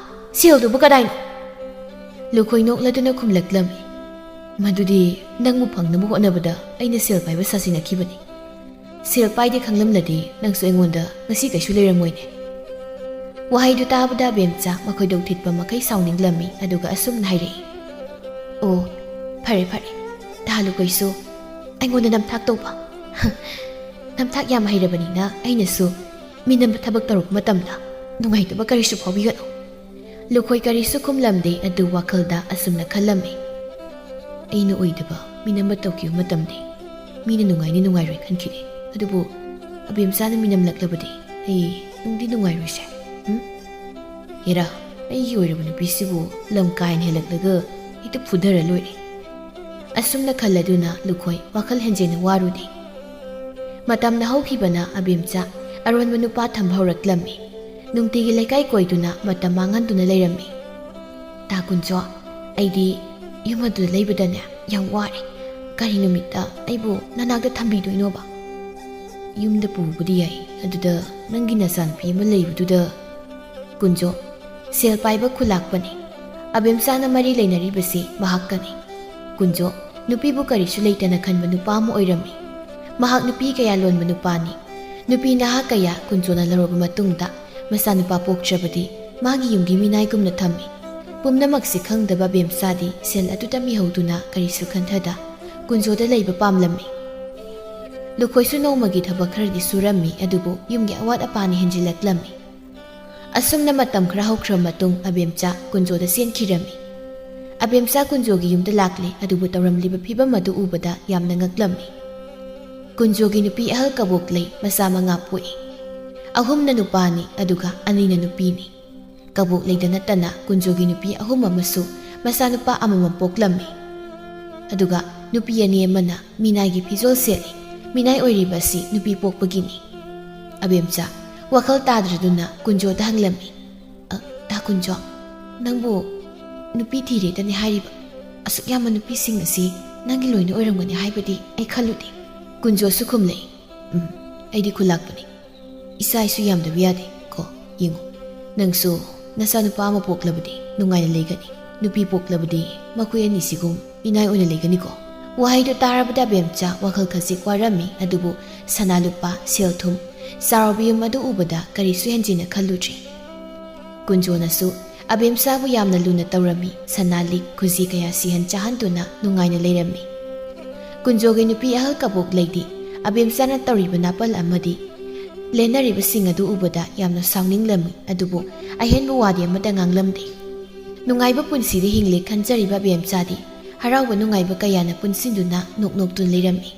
ꯁꯦꯜꯗꯨꯕꯨ ꯀꯗꯥꯏꯅꯣ?" ꯂꯨꯈꯣꯏ ꯅꯣꯛꯂꯗꯨꯅ ꯈꯨꯝꯂꯛꯂꯝꯃꯤ, "ꯃꯗꯨꯗꯤ ꯅꯪꯕꯨ ꯐꯪꯅꯕ ꯍꯣꯠꯅꯕꯗ ꯑꯩꯅ ꯁꯦꯜ ꯄꯥꯏꯕ ꯁꯥꯖꯤꯟꯅꯈꯤꯕꯅꯤ꯫ ꯁꯦꯜ ꯄꯥꯏꯗꯦ ꯈꯪꯂꯝꯂꯗꯤ ꯅꯪꯁꯨ ꯑꯩꯉꯣꯟꯗ ꯉꯁꯤ ꯀꯩꯁꯨ ꯂꯩꯔꯝꯃꯣꯏꯅꯦ꯫" ꯋꯥꯍꯩꯗꯨ ꯇꯥꯕꯗ ꯑꯕꯦꯝꯆꯥ ꯃꯈꯣꯏꯗꯧ ꯊꯤꯠꯄ ꯃꯈꯩ ꯁꯥꯎꯅꯤꯡꯂꯝꯃꯤ, ꯑꯗꯨꯒ ꯑꯁꯨꯝꯅ ꯍꯥꯏꯔꯛꯏ, "ꯑꯣ, ꯐꯔꯦ ꯐꯔꯦ, ꯇꯥ ꯂꯨꯈꯣꯏꯁꯨ ꯑꯩꯉꯣꯟꯗ ꯅꯝꯊꯥꯛ ꯇꯧꯕ꯫ ꯅꯝꯊꯥꯛ ꯌꯥꯝ ꯍꯩꯔꯕꯅꯤꯅ ꯑꯩꯅꯁꯨ ꯃꯤꯅꯝꯕ ꯊꯕꯛ ꯇꯧꯔꯛꯄ ꯃꯇꯝꯗ ꯅꯨꯡꯉꯥꯏꯇꯕ ꯀꯔꯤꯁꯨ ꯐꯥꯎꯕꯤꯒꯅꯨ꯫" ꯂꯨꯈꯣꯏ ꯀꯔꯤꯁꯨ ꯈꯨꯝꯂꯝꯗꯦ, ꯑꯗꯨ ꯋꯥꯈꯜꯗ ꯑꯁꯨꯝꯅ ꯈꯜꯂꯝꯃꯤ, "ꯑꯩꯅ ꯑꯣꯏꯗꯕ ꯃꯤꯅꯝꯕ ꯇꯧꯈꯤꯕ ꯃꯇꯝꯗꯤ ꯃꯤꯅ ꯅꯨꯡꯉꯥꯏꯅꯤ ꯅꯨꯡꯉꯥꯏꯔꯣꯏ ꯈꯟꯈꯤꯗꯦ, ꯑꯗꯨꯕꯨ ꯑꯕꯦꯝꯆꯥꯅ ꯃꯤꯅꯝꯂꯛꯂꯕꯗꯤ ꯑꯩ ꯅꯨꯡꯗꯤ ꯅꯨꯡꯉꯥꯏꯔꯣꯏꯁꯦ꯫ ꯎꯝ? ꯍꯦꯔꯥ, ꯑꯩꯒꯤ ꯑꯣꯏꯔꯕ ꯅꯨꯄꯤꯁꯤꯕꯨ ꯂꯝ ꯀꯥꯏꯅ ꯍꯦꯜꯂꯛꯂꯒ ꯍꯦꯛꯇ ꯐꯨꯊꯔ ꯂꯣꯏꯔꯦ꯫" ꯑꯁꯨꯝꯅ ꯈꯜꯂꯗꯨꯅ ꯂꯨꯈꯣꯏ ꯋꯥꯈꯜ ꯍꯦꯟꯖꯤꯟꯅ ꯋꯥꯔꯨꯗꯦ꯫ ꯃꯇꯝꯅ ꯍꯧꯈꯤꯕꯅ ꯑꯕꯦꯝꯆꯥ ꯑꯔꯣꯟꯕ ꯅꯨꯄꯥ ꯊꯝꯕ ꯍꯧꯔꯛꯂꯝꯃꯤ꯫ ꯅꯨꯡꯇꯤꯒꯤ ꯂꯩꯀꯥꯏ ꯀꯣꯏꯗꯨꯅ ꯃꯇꯝ ꯃꯥꯡꯍꯟꯗꯨꯅ ꯂꯩꯔꯝꯃꯤ꯫ "ꯇꯥ ꯀꯨꯟꯖꯣ, ꯑꯩꯗꯤ ꯌꯨꯝ ꯑꯗꯨꯗ ꯂꯩꯕꯗꯅꯦ ꯌꯥꯝ ꯋꯥꯔꯦ꯫ ꯀꯔꯤ ꯅꯨꯃꯤꯠꯇ ꯑꯩꯕꯨ ꯅꯅꯥꯛꯇ ꯊꯝꯕꯤꯗꯣꯏꯅꯣꯕ?" "ꯌꯨꯝꯗ ꯄꯨꯕꯗꯤ ꯌꯥꯏ, ꯑꯗꯨꯗ ꯅꯪꯒꯤ ꯅꯆꯥꯅꯨꯄꯤ ꯑꯃ ꯂꯩꯕꯗꯨꯗ꯫" ꯀꯨꯟꯖꯣ, ꯁꯦꯜ ꯄꯥꯏꯕ ꯈꯨꯂꯥꯛꯄꯅꯤ꯫ ꯑꯕꯦꯝꯆꯥꯅ ꯃꯔꯤ ꯂꯩꯅꯔꯤꯕꯁꯤ ꯃꯍꯥꯛꯀꯅꯤ꯫ ꯀꯨꯟꯖꯣ, ꯅꯨꯄꯤꯕꯨ ꯀꯔꯤꯁꯨ ꯂꯩꯇꯅ ꯈꯟꯕ ꯅꯨꯄꯥ ꯑꯃ ꯑꯣꯏꯔꯝꯃꯤ꯫ ꯃꯍꯥꯛ ꯅꯨꯄꯤ ꯀꯌꯥ ꯂꯣꯟꯕ ꯅꯨꯄꯥꯅꯤ꯫ ꯅꯨꯄꯤ ꯅꯍꯥ ꯀꯌꯥ ꯀꯨꯟꯖꯣꯅ ꯂꯧꯔꯕ ꯃꯇꯨꯡꯗ ꯃꯆꯥꯅꯨꯄꯥ ꯄꯣꯛꯇ꯭ꯔꯕꯗꯤ ꯃꯥꯒꯤ ꯌꯨꯝꯒꯤ ꯃꯤꯅꯥꯏꯒꯨꯝꯅ ꯊꯝꯃꯤ꯫ ꯄꯨꯝꯅꯃꯛꯁꯤ ꯈꯪꯗꯕ ꯕꯦꯝꯆꯥꯗꯤ ꯁꯦꯜ ꯑꯗꯨꯇ ꯃꯤꯍꯧꯗꯨꯅ ꯀꯔꯤꯁꯨ ꯈꯟꯊꯗ ꯀꯨꯟꯖꯣꯗ ꯂꯩꯕ ꯄꯥꯝꯂꯝꯃꯤ꯫ ꯂꯨꯈꯣꯏꯁꯨ ꯅꯣꯡꯃꯒꯤ ꯊꯕꯛ ꯈꯔꯗꯤ ꯁꯨꯔꯝꯃꯤ, ꯑꯗꯨꯕꯨ ꯌꯨꯝꯒꯤ ꯑꯋꯥꯠ ꯑꯄꯥꯅ ꯍꯦꯟꯖꯤꯜꯂꯛꯂꯝꯃꯤ꯫ ꯑꯁꯨꯝꯅ ꯃꯇꯝ ꯈꯔ ꯍꯧꯈ꯭ꯔ ꯃꯇꯨꯡ ꯑꯕꯦꯝꯆꯥ ꯀꯨꯟꯖꯣꯗ ꯆꯦꯟꯈꯤꯔꯝꯃꯤ꯫ ꯑꯕꯦꯝꯆꯥ ꯀꯨꯟꯖꯣꯒꯤ ꯌꯨꯝꯗ ꯂꯥꯛꯂꯦ, ꯑꯗꯨꯕꯨ ꯇꯧꯔꯝꯂꯤꯕ ꯐꯤꯕꯝ ꯑꯗꯨ ꯎꯕꯗ ꯌꯥꯝꯅ ꯉꯛꯂꯝꯃꯤ꯫ ꯀꯨꯟꯖꯣꯒꯤ ꯅꯨꯄꯤ ꯑꯍꯜ ꯀꯕꯣꯛ ꯂꯩ ꯃꯆꯥ ꯃꯉꯥ ꯄꯣꯛꯏ꯫ ꯑꯍꯨꯝꯅ ꯅꯨꯄꯥꯅꯤ, ꯑꯗꯨꯒ ꯑꯅꯤꯅ ꯅꯨꯄꯤꯅꯤ꯫ ꯀꯕꯣꯛ ꯂꯩꯗ ꯅꯠꯇꯅ ꯀꯨꯟꯖꯣꯒꯤ ꯅꯨꯄꯤ ꯑꯍꯨꯝ ꯑꯃꯁꯨ ꯃꯆꯥꯅꯨꯄꯥ ꯑꯃꯃꯝ ꯄꯣꯛꯂꯝꯃꯤ꯫ ꯑꯗꯨꯒ ꯅꯨꯄꯤ ꯑꯅꯤ ꯑꯃꯅ ꯃꯤꯅꯥꯏꯒꯤ ꯐꯤꯖꯣꯜ ꯁꯦꯠꯂꯤ꯫ ꯃꯤꯅꯥꯏ ꯑꯣꯏꯔꯤꯕ ꯑꯁꯤ ꯅꯨꯄꯤ ꯄꯣꯛꯄꯒꯤꯅꯤ꯫ ꯑꯕꯦꯝꯆꯥ ꯋꯥꯈꯜ ꯇꯥꯗ꯭ꯔꯗꯨꯅ ꯀꯨꯟꯖꯣꯗ ꯍꯪꯂꯝꯃꯤ, "ꯑ, ꯇꯥ ꯀꯨꯟꯖꯣ, ꯅꯪꯕꯨ ꯅꯨꯄꯤ ꯊꯤꯔꯦꯗꯅꯦ ꯍꯥꯏꯔꯤꯕ? ꯑꯁꯨꯛ ꯌꯥꯝꯕ ꯅꯨꯄꯤꯁꯤꯡ ꯑꯁꯤ ꯅꯪꯒꯤ ꯂꯣꯏꯅ ꯑꯣꯏꯔꯝꯒꯅꯤ ꯍꯥꯏꯕꯗꯤ ꯑꯩ ꯈꯜꯂꯨꯗꯦ꯫" ꯀꯨꯟꯖꯣꯁꯨ ꯈꯨꯝꯂꯛꯏ, "ꯎꯝ, ꯑꯩꯗꯤ ꯈꯨꯂꯥꯛꯄꯅꯤ꯫ ꯏꯆꯥ ꯏꯁꯨ ꯌꯥꯝꯗꯕ ꯌꯥꯗꯦ ꯀꯣ꯫ ꯌꯦꯡꯉꯨ, ꯅꯪꯁꯨ ꯅꯆꯥꯅꯨꯄꯥ ꯑꯃ ꯄꯣꯛꯂꯕꯗꯤ ꯅꯨꯡꯉꯥꯏꯅ ꯂꯩꯒꯅꯤ꯫ ꯅꯨꯄꯤ ꯄꯣꯛꯂꯕꯗꯤ ꯃꯈꯣꯏ ꯑꯅꯤꯁꯤꯒꯨꯝ ꯃꯤꯅꯥꯏ ꯑꯣꯏꯅ ꯂꯩꯒꯅꯤꯀꯣ?" ꯋꯥꯍꯩꯗꯨ ꯇꯥꯔꯕꯗ ꯕꯦꯝꯆꯥ ꯋꯥꯈꯜ ꯈꯖꯤꯛ ꯋꯥꯔꯝꯃꯤ, ꯑꯗꯨꯕꯨ ꯁꯅꯥ ꯂꯨꯄꯥ, ꯁꯦꯜ ꯊꯨꯝ, ꯆꯥꯎꯔꯕ ꯌꯨꯝ ꯑꯗꯨ ꯎꯕꯗ ꯀꯔꯤꯁꯨ ꯍꯦꯟꯖꯤꯟꯅ ꯈꯜꯂꯨꯗ꯭ꯔꯤ꯫ ꯀꯨꯟꯖꯣꯅꯁꯨ ꯑꯕꯦꯝꯆꯥꯕꯨ ꯌꯥꯝꯅ ꯂꯨꯅ ꯇꯧꯔꯝꯃꯤ꯫ ꯁꯅꯥ ꯂꯤꯛ, ꯈꯨꯖꯤ ꯀꯌꯥ ꯁꯤꯍꯟ ꯆꯥꯍꯟꯗꯨꯅ ꯅꯨꯡꯉꯥꯏꯅ ꯂꯩꯔꯝꯃꯤ꯫ ꯀꯨꯟꯖꯣꯒꯤ ꯅꯨꯄꯤ ꯑꯍꯜ ꯀꯕꯣꯛ ꯂꯩꯗꯤ ꯑꯕꯦꯝꯆꯥꯅ ꯇꯧꯔꯤꯕ ꯅꯥꯄꯜ ꯑꯃꯗꯤ ꯂꯦꯟꯅꯔꯤꯕꯁꯤꯡ ꯑꯗꯨ ꯎꯕꯗ ꯌꯥꯝꯅ ꯁꯥꯎꯅꯤꯡꯂꯝꯃꯤ꯫ ꯑꯗꯨꯕꯨ ꯑꯍꯦꯟꯕ ꯋꯥꯗꯤ ꯑꯃꯠꯇ ꯉꯥꯡꯂꯝꯗꯦ꯫ ꯅꯨꯡꯉꯥꯏꯕ ꯄꯨꯟꯁꯤꯗ ꯍꯤꯡꯂꯦ ꯈꯟꯖꯔꯤꯕ ꯑꯕꯦꯝꯆꯥꯗꯤ ꯍꯔꯥꯎꯕ ꯅꯨꯡꯉꯥꯏꯕ ꯀꯌꯥꯅ ꯄꯨꯟꯁꯤꯟꯗꯨꯅ ꯅꯣꯛ ꯅꯣꯛꯇꯨꯅ ꯂꯩꯔꯝꯃꯤ꯫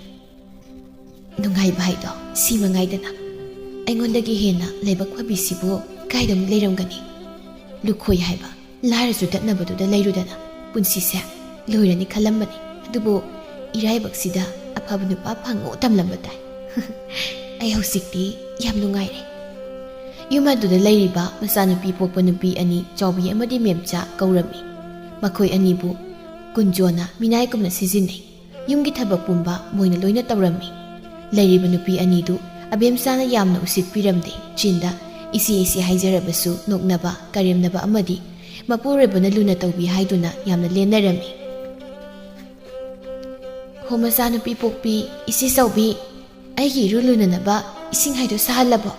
ꯅꯨꯡꯉꯥꯏꯕ ꯍꯥꯏꯗꯣ ꯁꯤ ꯃꯉꯥꯏꯗꯅ꯫ ꯑꯩꯉꯣꯟꯗꯒꯤ ꯍꯦꯟꯅ ꯂꯥꯏꯕꯛ ꯐꯕꯤꯁꯤꯕꯨ ꯀꯥꯏꯗ ꯑꯃꯨꯛ ꯂꯩꯔꯝꯒꯅꯤ? ꯂꯨꯈꯣꯏ ꯍꯥꯏꯕ ꯂꯥꯏꯔꯁꯨ ꯇꯠꯅꯕꯗꯨꯗ ꯂꯩꯔꯨꯗꯅ ꯄꯨꯟꯁꯤꯁꯦ ꯂꯣꯏꯔꯅꯤ ꯈꯜꯂꯝꯕꯅꯤ꯫ ꯑꯗꯨꯕꯨ ꯏꯔꯥꯏꯕꯛꯁꯤꯗ ꯑꯐꯕ ꯅꯨꯄꯥ ꯐꯪꯉꯣ ꯇꯝꯂꯝꯕ ꯇꯥꯏ꯫ ꯑꯩ ꯍꯧꯖꯤꯛꯇꯤ ꯌꯥꯝ ꯅꯨꯡꯉꯥꯏꯔꯦ꯫ ꯌꯨꯝ ꯑꯗꯨꯗ ꯂꯩꯔꯤꯕ ꯃꯆꯥꯅꯨꯄꯤ ꯄꯣꯛꯄ ꯅꯨꯄꯤ ꯑꯅꯤ, ꯆꯥꯎꯕꯤ ꯑꯃꯗꯤ ꯃꯦꯝꯆꯥ ꯀꯧꯔꯝꯃꯤ꯫ ꯃꯈꯣꯏ ꯑꯅꯤꯕꯨ ꯀꯨꯟꯖꯣꯅ ꯃꯤꯅꯥꯏꯒꯨꯝꯅ ꯁꯤꯖꯤꯟꯅꯩ꯫ ꯌꯨꯝꯒꯤ ꯊꯕꯛ ꯄꯨꯝꯕ ꯃꯣꯏꯅ ꯂꯣꯏꯅ ꯇꯧꯔꯝꯃꯤ꯫ ꯂꯩꯔꯤꯕ ꯅꯨꯄꯤ ꯑꯅꯤꯗꯨ ꯑꯕꯦꯝꯆꯥꯅ ꯌꯥꯝꯅ ꯎꯁꯤꯠꯄꯤꯔꯝꯗꯦ꯫ ꯆꯤꯟꯗ "ꯏꯆꯦ, ꯏꯆꯦ" ꯍꯥꯏꯖꯔꯕꯁꯨ ꯅꯣꯛꯅꯕ, ꯀꯔꯦꯝꯅꯕ ꯑꯃꯗꯤ ꯃꯄꯨꯔꯣꯏꯕꯅ ꯂꯨꯅ ꯇꯧꯕꯤ ꯍꯥꯏꯗꯨꯅ ꯌꯥꯝꯅ ꯂꯦꯟꯅꯔꯝꯃꯤ꯫ "ꯍꯣ ꯃꯆꯥꯅꯨꯄꯤ ꯄꯣꯛꯄꯤ, ꯏꯆꯦ ꯆꯥꯎꯕꯤ, ꯑꯩꯒꯤ ꯏꯔꯨ ꯂꯨꯅꯅꯕ ꯏꯁꯤꯡ ꯍꯥꯏꯗꯣ ꯁꯥꯍꯜꯂꯕꯣ?"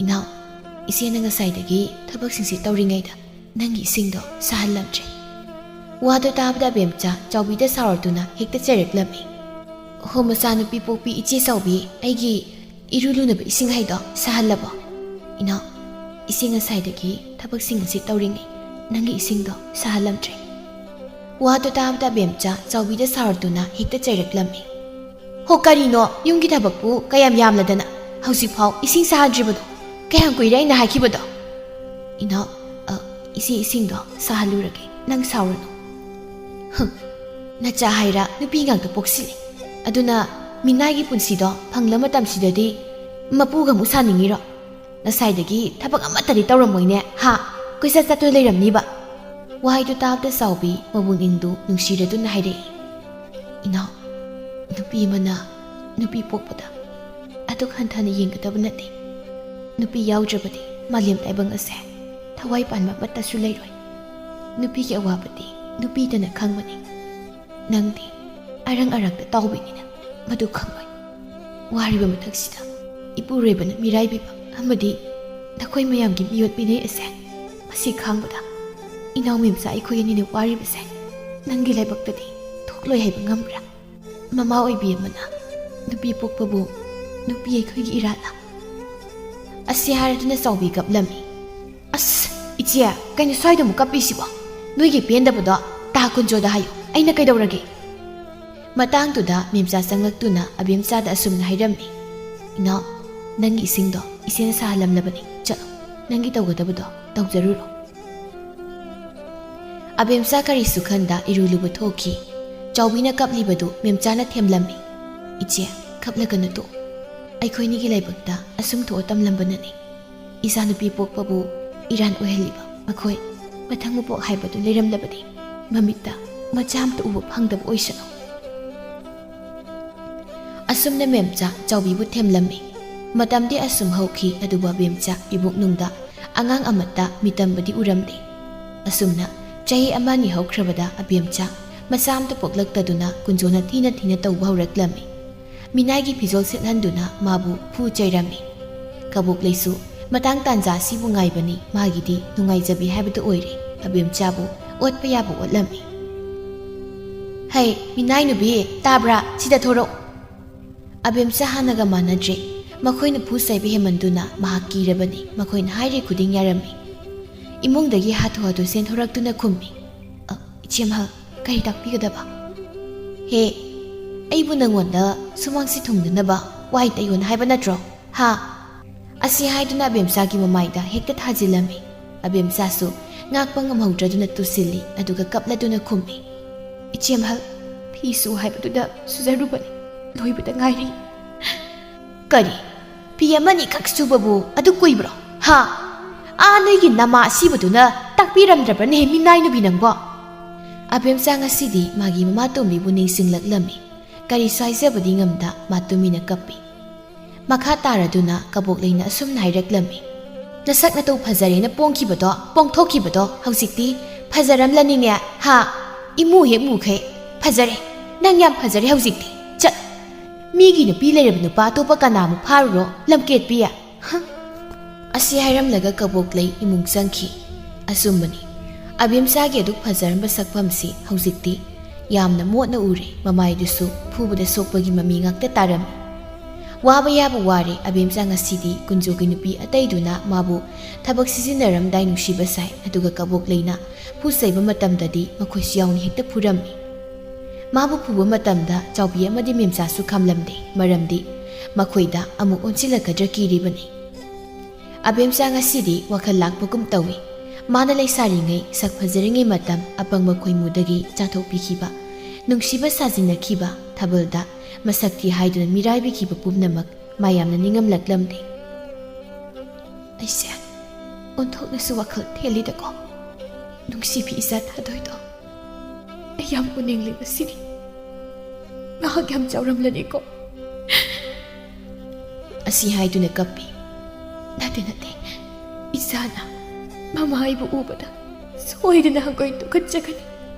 "ꯏꯅꯥꯎ, ꯏꯆꯦꯅ ꯉꯁꯥꯏꯗꯒꯤ ꯊꯕꯛꯁꯤꯡꯁꯤ ꯇꯧꯔꯤꯉꯩꯗ ꯅꯪꯒꯤ ꯏꯁꯤꯡꯗꯣ ꯁꯥꯍꯜꯂꯝꯗ꯭ꯔꯦ꯫" ꯋꯥꯗꯨ ꯇꯥꯕꯗ ꯑꯕꯦꯝꯆꯥ ꯆꯥꯎꯕꯤꯗ ꯁꯥꯎꯔꯗꯨꯅ ꯍꯦꯛꯇ ꯆꯩꯔꯛꯂꯝꯃꯤ꯫ "ꯍꯣ ꯃꯆꯥꯅꯨꯄꯤ ꯄꯣꯛꯄꯤ, ꯏꯆꯦ ꯆꯥꯎꯕꯤ, ꯑꯩꯒꯤ ꯏꯔꯨ ꯂꯨꯅꯕ ꯏꯁꯤꯡ ꯍꯥꯏꯗꯣ ꯁꯥꯍꯜꯂꯕꯣ?" "ꯏꯅꯥꯎ, ꯏꯆꯦ ꯉꯁꯥꯏꯗꯒꯤ ꯊꯕꯛꯁꯤꯡ ꯑꯁꯤ ꯇꯧꯔꯤꯉꯩ ꯅꯪꯒꯤ ꯏꯁꯤꯡꯗꯣ ꯁꯥꯍꯜꯂꯝꯗ꯭ꯔꯦ꯫" ꯋꯥꯗꯨ ꯇꯥꯕꯗ ꯑꯕꯦꯝꯆꯥ ꯆꯥꯎꯕꯤꯗ ꯁꯥꯎꯔꯗꯨꯅ ꯍꯦꯛꯇ ꯆꯩꯔꯛꯂꯝꯃꯤ꯫ "ꯍꯣ, ꯀꯔꯤꯅꯣ? ꯌꯨꯝꯒꯤ ꯊꯕꯛꯄꯨ ꯀꯌꯥꯝ ꯌꯥꯝꯂꯗꯅ ꯍꯧꯖꯤꯛꯐꯥꯎ ꯏꯁꯤꯡ ꯁꯥꯍꯟꯗ꯭ꯔꯤꯕꯗꯣ? ꯀꯌꯥꯝ ꯀꯨꯏꯔꯦ ꯑꯩꯅ ꯍꯥꯏꯈꯤꯕꯗꯣ?" "ꯏꯅꯥꯎ, ꯑ, ꯏꯆꯦ ꯏꯁꯤꯡꯗꯣ ꯁꯥꯍꯜꯂꯨꯔꯒꯦ, ꯅꯪ ꯁꯥꯎꯔꯅꯨ꯫" "ꯍꯨꯝ, ꯅꯆꯥ ꯍꯥꯏꯔ ꯅꯨꯄꯤ ꯉꯥꯛꯇ ꯄꯣꯛꯁꯤꯜꯂꯦ꯫ ꯑꯗꯨꯅ ꯃꯤꯅꯥꯏꯒꯤ ꯄꯨꯟꯁꯤꯗꯣ ꯐꯪꯂ ꯃꯇꯝꯁꯤꯗꯗꯤ ꯃꯄꯨꯒ ꯑꯃꯨꯛ ꯁꯥꯅꯤꯡꯉꯤꯔꯣ? ꯉꯁꯥꯏꯗꯒꯤ ꯊꯕꯛ ꯑꯃꯠꯇꯗꯤ ꯇꯧꯔꯝꯃꯣꯏꯅꯦ, ꯍꯥ? ꯀꯣꯏꯆꯠ ꯆꯠꯇꯨꯅ ꯂꯩꯔꯝꯅꯤꯕ꯫" ꯋꯥꯍꯩꯗꯨ ꯇꯥꯕꯗ ꯆꯥꯎꯕꯤ ꯃꯕꯨꯡ ꯏꯪꯗꯨ ꯅꯨꯡꯁꯤꯔꯗꯨꯅ ꯍꯥꯏꯔꯛꯏ꯫ "ꯏꯅꯥꯎ, ꯅꯨꯄꯤ ꯑꯃꯅ ꯅꯨꯄꯤ ꯄꯣꯛꯄꯗ ꯑꯗꯨꯛ ꯍꯟꯊꯅ ꯌꯦꯡꯒꯗꯕ ꯅꯠꯇꯦ꯫ ꯅꯨꯄꯤ ꯌꯥꯎꯗ꯭ꯔꯕꯗꯤ ꯃꯥꯂꯦꯝ ꯇꯥꯏꯕꯪ ꯑꯁꯦ ꯊꯋꯥꯏ ꯄꯥꯟꯕ ꯑꯃꯠꯇꯁꯨ ꯂꯩꯔꯣꯏ꯫ ꯅꯨꯄꯤꯒꯤ ꯑꯋꯥꯕꯗꯤ ꯅꯨꯄꯤꯗꯅ ꯈꯪꯕꯅꯤ꯫ ꯅꯪꯗꯤ ꯑꯔꯪ ꯑꯔꯪꯗ ꯇꯥꯎꯕꯤꯅꯤꯅ ꯃꯗꯨ ꯈꯪꯂꯣꯏ꯫ ꯋꯥꯔꯤꯕ ꯃꯊꯛꯁꯤꯗ ꯏꯄꯨꯔꯣꯏꯕꯅ ꯃꯤꯔꯥꯏꯕꯤꯕ ꯑꯃꯗꯤ ꯅꯈꯣꯏ ꯃꯌꯥꯝꯒꯤ ꯃꯤꯑꯣꯠ ꯃꯤꯅꯩ ꯑꯁꯦ ꯃꯁꯤ ꯈꯥꯡꯕꯗ ꯏꯅꯥꯎ ꯃꯦꯝꯆꯥ ꯑꯩꯈꯣꯏ ꯑꯅꯤꯅ ꯋꯥꯔꯤꯕꯁꯦ ꯅꯪꯒꯤ ꯂꯥꯏꯕꯛꯇꯗꯤ ꯊꯣꯛꯂꯣꯏ ꯍꯥꯏꯕ ꯉꯝꯕ꯭ꯔꯥ? ꯃꯃꯥ ꯑꯣꯏꯕꯤ ꯑꯃꯅ ꯅꯨꯄꯤ ꯄꯣꯛꯄꯕꯨ ꯅꯨꯄꯤ ꯑꯩꯈꯣꯏꯒꯤ ꯏꯔꯥꯠꯂ? ꯑꯁꯤ ꯍꯥꯏꯔꯗꯨꯅ ꯆꯥꯎꯕꯤ ꯀꯞꯂꯝꯃꯤ꯫ "ꯑꯁ, ꯏꯆꯦ, ꯀꯩꯅꯣ ꯁ꯭ꯋꯥꯏꯗ ꯑꯃꯨꯛ ꯀꯞꯄꯤꯁꯤꯕꯣ? ꯅꯣꯏꯒꯤ ꯄꯦꯟꯗꯕꯗꯣ ꯇꯥ ꯀꯨꯟꯖꯣꯗ ꯍꯥꯏꯌꯨ, ꯑꯩꯅ ꯀꯩꯗꯧꯔꯒꯦ?" ꯃꯇꯥꯡꯗꯨꯗ ꯃꯦꯝꯆꯥ ꯆꯪꯂꯛꯇꯨꯅ ꯑꯕꯦꯝꯆꯥꯗ ꯑꯁꯨꯝꯅ ꯍꯥꯏꯔꯝꯃꯤ, "ꯏꯅꯥꯎ, ꯅꯪꯒꯤ ꯏꯁꯤꯡꯗꯣ ꯏꯆꯦꯅ ꯁꯥꯍꯜꯂꯝꯂꯕꯅꯤ, ꯆꯠꯂꯣ, ꯅꯪꯒꯤ ꯇꯧꯒꯗꯕꯗꯣ ꯇꯧꯖꯔꯨꯔꯣ꯫" ꯑꯕꯦꯝꯆꯥ ꯀꯔꯤꯁꯨ ꯈꯟꯗ ꯏꯔꯨ ꯂꯨꯕ ꯊꯣꯛꯈꯤ꯫ ꯆꯥꯎꯕꯤꯅ ꯀꯞꯂꯤꯕꯗꯨ ꯃꯦꯝꯆꯥꯅ ꯊꯦꯝꯂꯝꯃꯤ꯫ "ꯏꯆꯦ, ꯀꯞꯂꯒꯅꯨ ꯇꯣꯛꯎ꯫ ꯑꯩꯈꯣꯏꯅꯤꯒꯤ ꯂꯥꯏꯕꯛꯇ ꯑꯁꯨꯝ ꯊꯣꯛꯑ ꯇꯝꯂꯝꯕꯅꯅꯤ꯫ ꯏꯆꯥꯅꯨꯄꯤ ꯄꯣꯛꯄꯕꯨ ꯏꯔꯥꯟ ꯑꯣꯏꯍꯜꯂꯤꯕ ꯃꯈꯣꯏ ꯃꯊꯪ ꯃꯄꯣꯛ ꯍꯥꯏꯕꯗꯨ ꯂꯩꯔꯝꯂꯕꯗꯤ ꯃꯃꯤꯠꯇ ꯃꯆꯥ ꯑꯃꯇ ꯎꯕ ꯐꯪꯗꯕ ꯑꯣꯏꯁꯅꯨ꯫" ꯑꯁꯨꯝꯅ ꯃꯦꯝꯆꯥ ꯆꯥꯎꯕꯤꯕꯨ ꯊꯦꯝꯂꯝꯃꯤ꯫ ꯃꯇꯝꯗꯤ ꯑꯁꯨꯝ ꯍꯧꯈꯤ, ꯑꯗꯨꯕꯨ ꯑꯕꯦꯝꯆꯥ ꯏꯕꯨꯛꯅꯨꯡꯗ ꯑꯉꯥꯡ ꯑꯃꯠꯇ ꯃꯤꯇꯝꯕꯗꯤ ꯎꯔꯝꯗꯦ꯫ ꯑꯁꯨꯝꯅ ꯆꯍꯤ ꯑꯃꯅꯤ ꯍꯧꯈ꯭ꯔꯕꯗ ꯑꯕꯦꯝꯆꯥ ꯃꯆꯥ ꯑꯃꯇ ꯄꯣꯛꯂꯛꯇꯗꯨꯅ ꯀꯨꯟꯖꯣꯅ ꯊꯤꯅ ꯊꯤꯅ ꯇꯧꯕ ꯍꯧꯔꯛꯂꯝꯃꯤ꯫ ꯃꯤꯅꯥꯏꯒꯤ ꯐꯤꯖꯣꯜ ꯁꯦꯠꯍꯟꯗꯨꯅ ꯃꯥꯕꯨ ꯐꯨ ꯆꯩꯔꯝꯃꯤ꯫ ꯀꯕꯣꯛꯂꯩꯁꯨ ꯃꯇꯥꯡ ꯇꯥꯟꯖꯥ ꯑꯁꯤꯕꯨ ꯉꯥꯏꯕꯅꯤ, ꯃꯥꯒꯤꯗꯤ ꯅꯨꯡꯉꯥꯏꯖꯕꯤ ꯍꯥꯏꯕꯗꯨ ꯑꯣꯏꯔꯦ꯫ ꯑꯕꯦꯝꯆꯥꯕꯨ ꯑꯣꯠꯄ ꯌꯥꯕ ꯑꯣꯠꯂꯝꯃꯤ꯫ "ꯍꯩ, ꯃꯤꯅꯥꯏ ꯅꯨꯕꯤ, ꯇꯥꯕ꯭ꯔꯥ? ꯁꯤꯗ ꯊꯣꯔꯛꯎ꯫" ꯑꯕꯦꯝꯆꯥ ꯍꯥꯟꯅꯒ ꯃꯥꯟꯅꯗ꯭ꯔꯦ꯫ ꯃꯈꯣꯏꯅ ꯐꯨ ꯆꯩꯕ ꯍꯦꯟꯃꯟꯗꯨꯅ ꯃꯍꯥꯛ ꯀꯤꯔꯕꯅꯤ꯫ ꯃꯈꯣꯏꯅ ꯍꯥꯏꯔꯤ ꯈꯨꯗꯤꯡ ꯌꯥꯔꯝꯃꯤ꯫ ꯏꯃꯨꯡꯗꯒꯤ ꯍꯥꯊꯨ ꯍꯥꯊꯨ ꯆꯦꯟꯊꯣꯔꯛꯇꯨꯅ ꯈꯨꯝꯃꯤ, "ꯑ, ꯏꯆꯦꯝꯍꯜ, ꯀꯔꯤ ꯇꯥꯛꯄꯤꯒꯗꯕ?" "ꯍꯦ, ꯑꯩꯕꯨ ꯅꯪꯉꯣꯟꯗ ꯁꯨꯃꯥꯡꯁꯤ ꯊꯨꯡꯗꯅꯕ ꯋꯥꯏ ꯇꯩꯌꯣꯅ ꯍꯥꯏꯕ ꯅꯠꯇ꯭ꯔꯣ? ꯍꯥ?" ꯑꯁꯤ ꯍꯥꯏꯗꯨꯅ ꯑꯕꯦꯝꯆꯥꯒꯤ ꯃꯃꯥꯏꯗ ꯍꯦꯛꯇ ꯊꯥꯖꯤꯜꯂꯝꯃꯤ꯫ ꯑꯕꯦꯝꯆꯥꯁꯨ ꯉꯥꯛꯄ ꯉꯝꯍꯧꯗ꯭ꯔꯗꯨꯅ ꯇꯨꯁꯤꯜꯂꯤ, ꯑꯗꯨꯒ ꯀꯞꯂꯗꯨꯅ ꯈꯨꯝꯃꯤ, "ꯏꯆꯦꯝꯍꯜ, ꯐꯤ ꯁꯨ ꯍꯥꯏꯕꯗꯨꯗ ꯁꯨꯖꯔꯨꯕꯅꯤ, ꯂꯣꯏꯕꯗ ꯉꯥꯏꯔꯤ꯫" "ꯀꯔꯤ? ꯐꯤ ꯑꯃꯅꯤ ꯈꯛ ꯁꯨꯕꯕꯨ ꯑꯗꯨ ꯀꯨꯏꯕ꯭ꯔꯣ? ꯍꯥ? ꯑꯥ, ꯅꯣꯏꯒꯤ ꯅꯃꯥ ꯑꯁꯤꯕꯗꯨꯅ ꯇꯥꯛꯄꯤꯔꯝꯗ꯭ꯔꯕꯅꯦ, ꯃꯤꯅꯥꯏ ꯅꯨꯕꯤ ꯅꯪꯕꯣ?" ꯑꯕꯦꯝꯆꯥ ꯉꯁꯤꯗꯤ ꯃꯥꯒꯤ ꯃꯃꯥ ꯇꯣꯝꯕꯤꯕꯨ ꯅꯤꯡꯁꯤꯡꯂꯛꯂꯝꯃꯤ꯫ ꯀꯔꯤꯁꯨ ꯍꯥꯏꯖꯕꯗꯤ ꯉꯝꯗ ꯃꯥ ꯇꯨꯃꯤꯟꯅ ꯀꯞꯄꯤ꯫ ꯃꯈꯥ ꯇꯥꯔꯗꯨꯅ ꯀꯕꯣꯛꯂꯩꯅ ꯑꯁꯨꯝꯅ ꯍꯥꯏꯔꯛꯂꯝꯃꯤ, "ꯅꯁꯛ ꯅꯇꯧ ꯐꯖꯔꯦꯅ ꯄꯣꯡꯈꯤꯕꯗꯣ, ꯄꯣꯡꯊꯣꯛꯈꯤꯕꯗꯣ ꯍꯧꯖꯤꯛꯇꯤ ꯐꯖꯔꯝꯂꯅꯤꯅꯦ, ꯍꯥ? ꯏꯃꯨ ꯍꯦꯛ ꯃꯨꯈꯩ ꯐꯖꯔꯦ꯫ ꯅꯪ ꯌꯥꯝ ꯐꯖꯔꯦ ꯍꯧꯖꯤꯛꯇꯤ꯫ ꯆꯠ! ꯃꯤꯒꯤ ꯅꯨꯄꯤ ꯂꯩꯔꯕ ꯅꯨꯄꯥ ꯑꯇꯣꯞꯄ ꯀꯅꯥꯃꯨꯛ ꯐꯥꯔꯨꯔꯣ, ꯂꯝꯀꯦꯠꯄꯤ?" ꯍ? ꯑꯁꯤ ꯍꯥꯏꯔꯝꯂꯒ ꯀꯕꯣꯛꯂꯩ ꯏꯃꯨꯡ ꯆꯪꯈꯤ꯫ ꯑꯆꯨꯝꯕꯅꯤ, ꯑꯕꯦꯝꯆꯥꯒꯤ ꯑꯗꯨꯛ ꯐꯖꯔꯝꯕ ꯁꯛꯐꯝꯁꯤ ꯍꯧꯖꯤꯛꯇꯤ ꯌꯥꯝꯅ ꯃꯣꯠꯅ ꯎꯔꯦ꯫ ꯃꯃꯥꯏꯗꯨꯁꯨ ꯐꯨꯕꯗ ꯁꯣꯛꯄꯒꯤ ꯃꯃꯤ ꯉꯥꯛꯇ ꯇꯥꯔꯝꯃꯤ꯫ ꯋꯥꯕ ꯌꯥꯕ ꯋꯥꯔꯦ꯫ ꯑꯕꯦꯝꯆꯥ ꯉꯁꯤꯗꯤ ꯀꯨꯟꯖꯣꯒꯤ ꯅꯨꯄꯤ ꯑꯇꯩꯗꯨꯅ ꯃꯥꯕꯨ ꯊꯕꯛ ꯁꯤꯖꯤꯟꯅꯔꯝꯗꯥꯏ ꯅꯨꯡꯁꯤꯕ ꯁꯥꯏ, ꯑꯗꯨꯒ ꯀꯕꯣꯛꯂꯩꯅ ꯐꯨ ꯆꯩꯕ ꯃꯇꯝꯗꯗꯤ ꯃꯈꯣꯏꯁꯨ ꯌꯥꯎꯅ ꯍꯦꯛꯇ ꯐꯨꯔꯝꯃꯤ꯫ ꯃꯥꯕꯨ ꯐꯨꯕ ꯃꯇꯝꯗ ꯆꯥꯎꯕꯤ ꯑꯃꯗꯤ ꯃꯦꯝꯆꯥꯁꯨ ꯈꯥꯝꯂꯝꯗꯦ, ꯃꯔꯝꯗꯤ ꯃꯈꯣꯏꯗ ꯑꯃꯨꯛ ꯑꯣꯟꯁꯤꯜꯂꯛꯀꯗ꯭ꯔꯥ ꯀꯤꯔꯤꯕꯅꯤ꯫ ꯑꯕꯦꯝꯆꯥ ꯉꯁꯤꯗꯤ ꯋꯥꯈꯜ ꯂꯥꯛꯄꯒꯨꯝ ꯇꯧꯏ꯫ ꯃꯥꯅ ꯂꯩꯁꯥꯔꯤꯉꯩ ꯁꯛ ꯐꯖꯔꯤꯉꯩ ꯃꯇꯝ ꯑꯄꯪꯕ ꯈꯣꯏꯃꯨꯗꯒꯤ ꯆꯥꯊꯣꯛꯄꯤꯈꯤꯕ, ꯅꯨꯡꯁꯤꯕ ꯁꯥꯖꯤꯟꯅꯈꯤꯕ, ꯊꯥꯕꯜꯗ ꯃꯁꯛ ꯊꯤ ꯍꯥꯏꯗꯨꯅ ꯃꯤꯔꯥꯏꯕꯤꯈꯤꯕ ꯄꯨꯝꯅꯃꯛ ꯃꯥ ꯌꯥꯝꯅ ꯅꯤꯡꯉꯝꯂꯛꯂꯝꯗꯦ꯫ ꯑꯩꯁꯦ ꯑꯣꯟꯊꯣꯛꯅꯁꯨ ꯋꯥꯈꯜ ꯊꯦꯜꯂꯤꯗꯀꯣ, ꯅꯨꯡꯁꯤꯕꯤ ꯏꯆꯥ ꯊꯥꯗꯣꯏꯗꯣ꯫ ꯑꯩ ꯌꯥꯝ ꯎꯅꯤꯡꯂꯤ ꯉꯁꯤꯗꯤ꯫ ꯃꯍꯥꯛ ꯌꯥꯝ ꯆꯥꯎꯔꯝꯂꯅꯤꯀꯣ꯫ ꯑꯁꯤ ꯍꯥꯏꯗꯨꯅ ꯀꯞꯄꯤ꯫ ꯅꯠꯇꯦ, ꯅꯠꯇꯦ꯫ ꯏꯆꯥꯅ ꯃꯃꯥ ꯑꯩꯕꯨ ꯎꯕꯗ ꯁꯣꯏꯗꯅ ꯍꯪꯒꯣꯏ ꯇꯨꯀꯠꯆꯒꯅꯤ꯫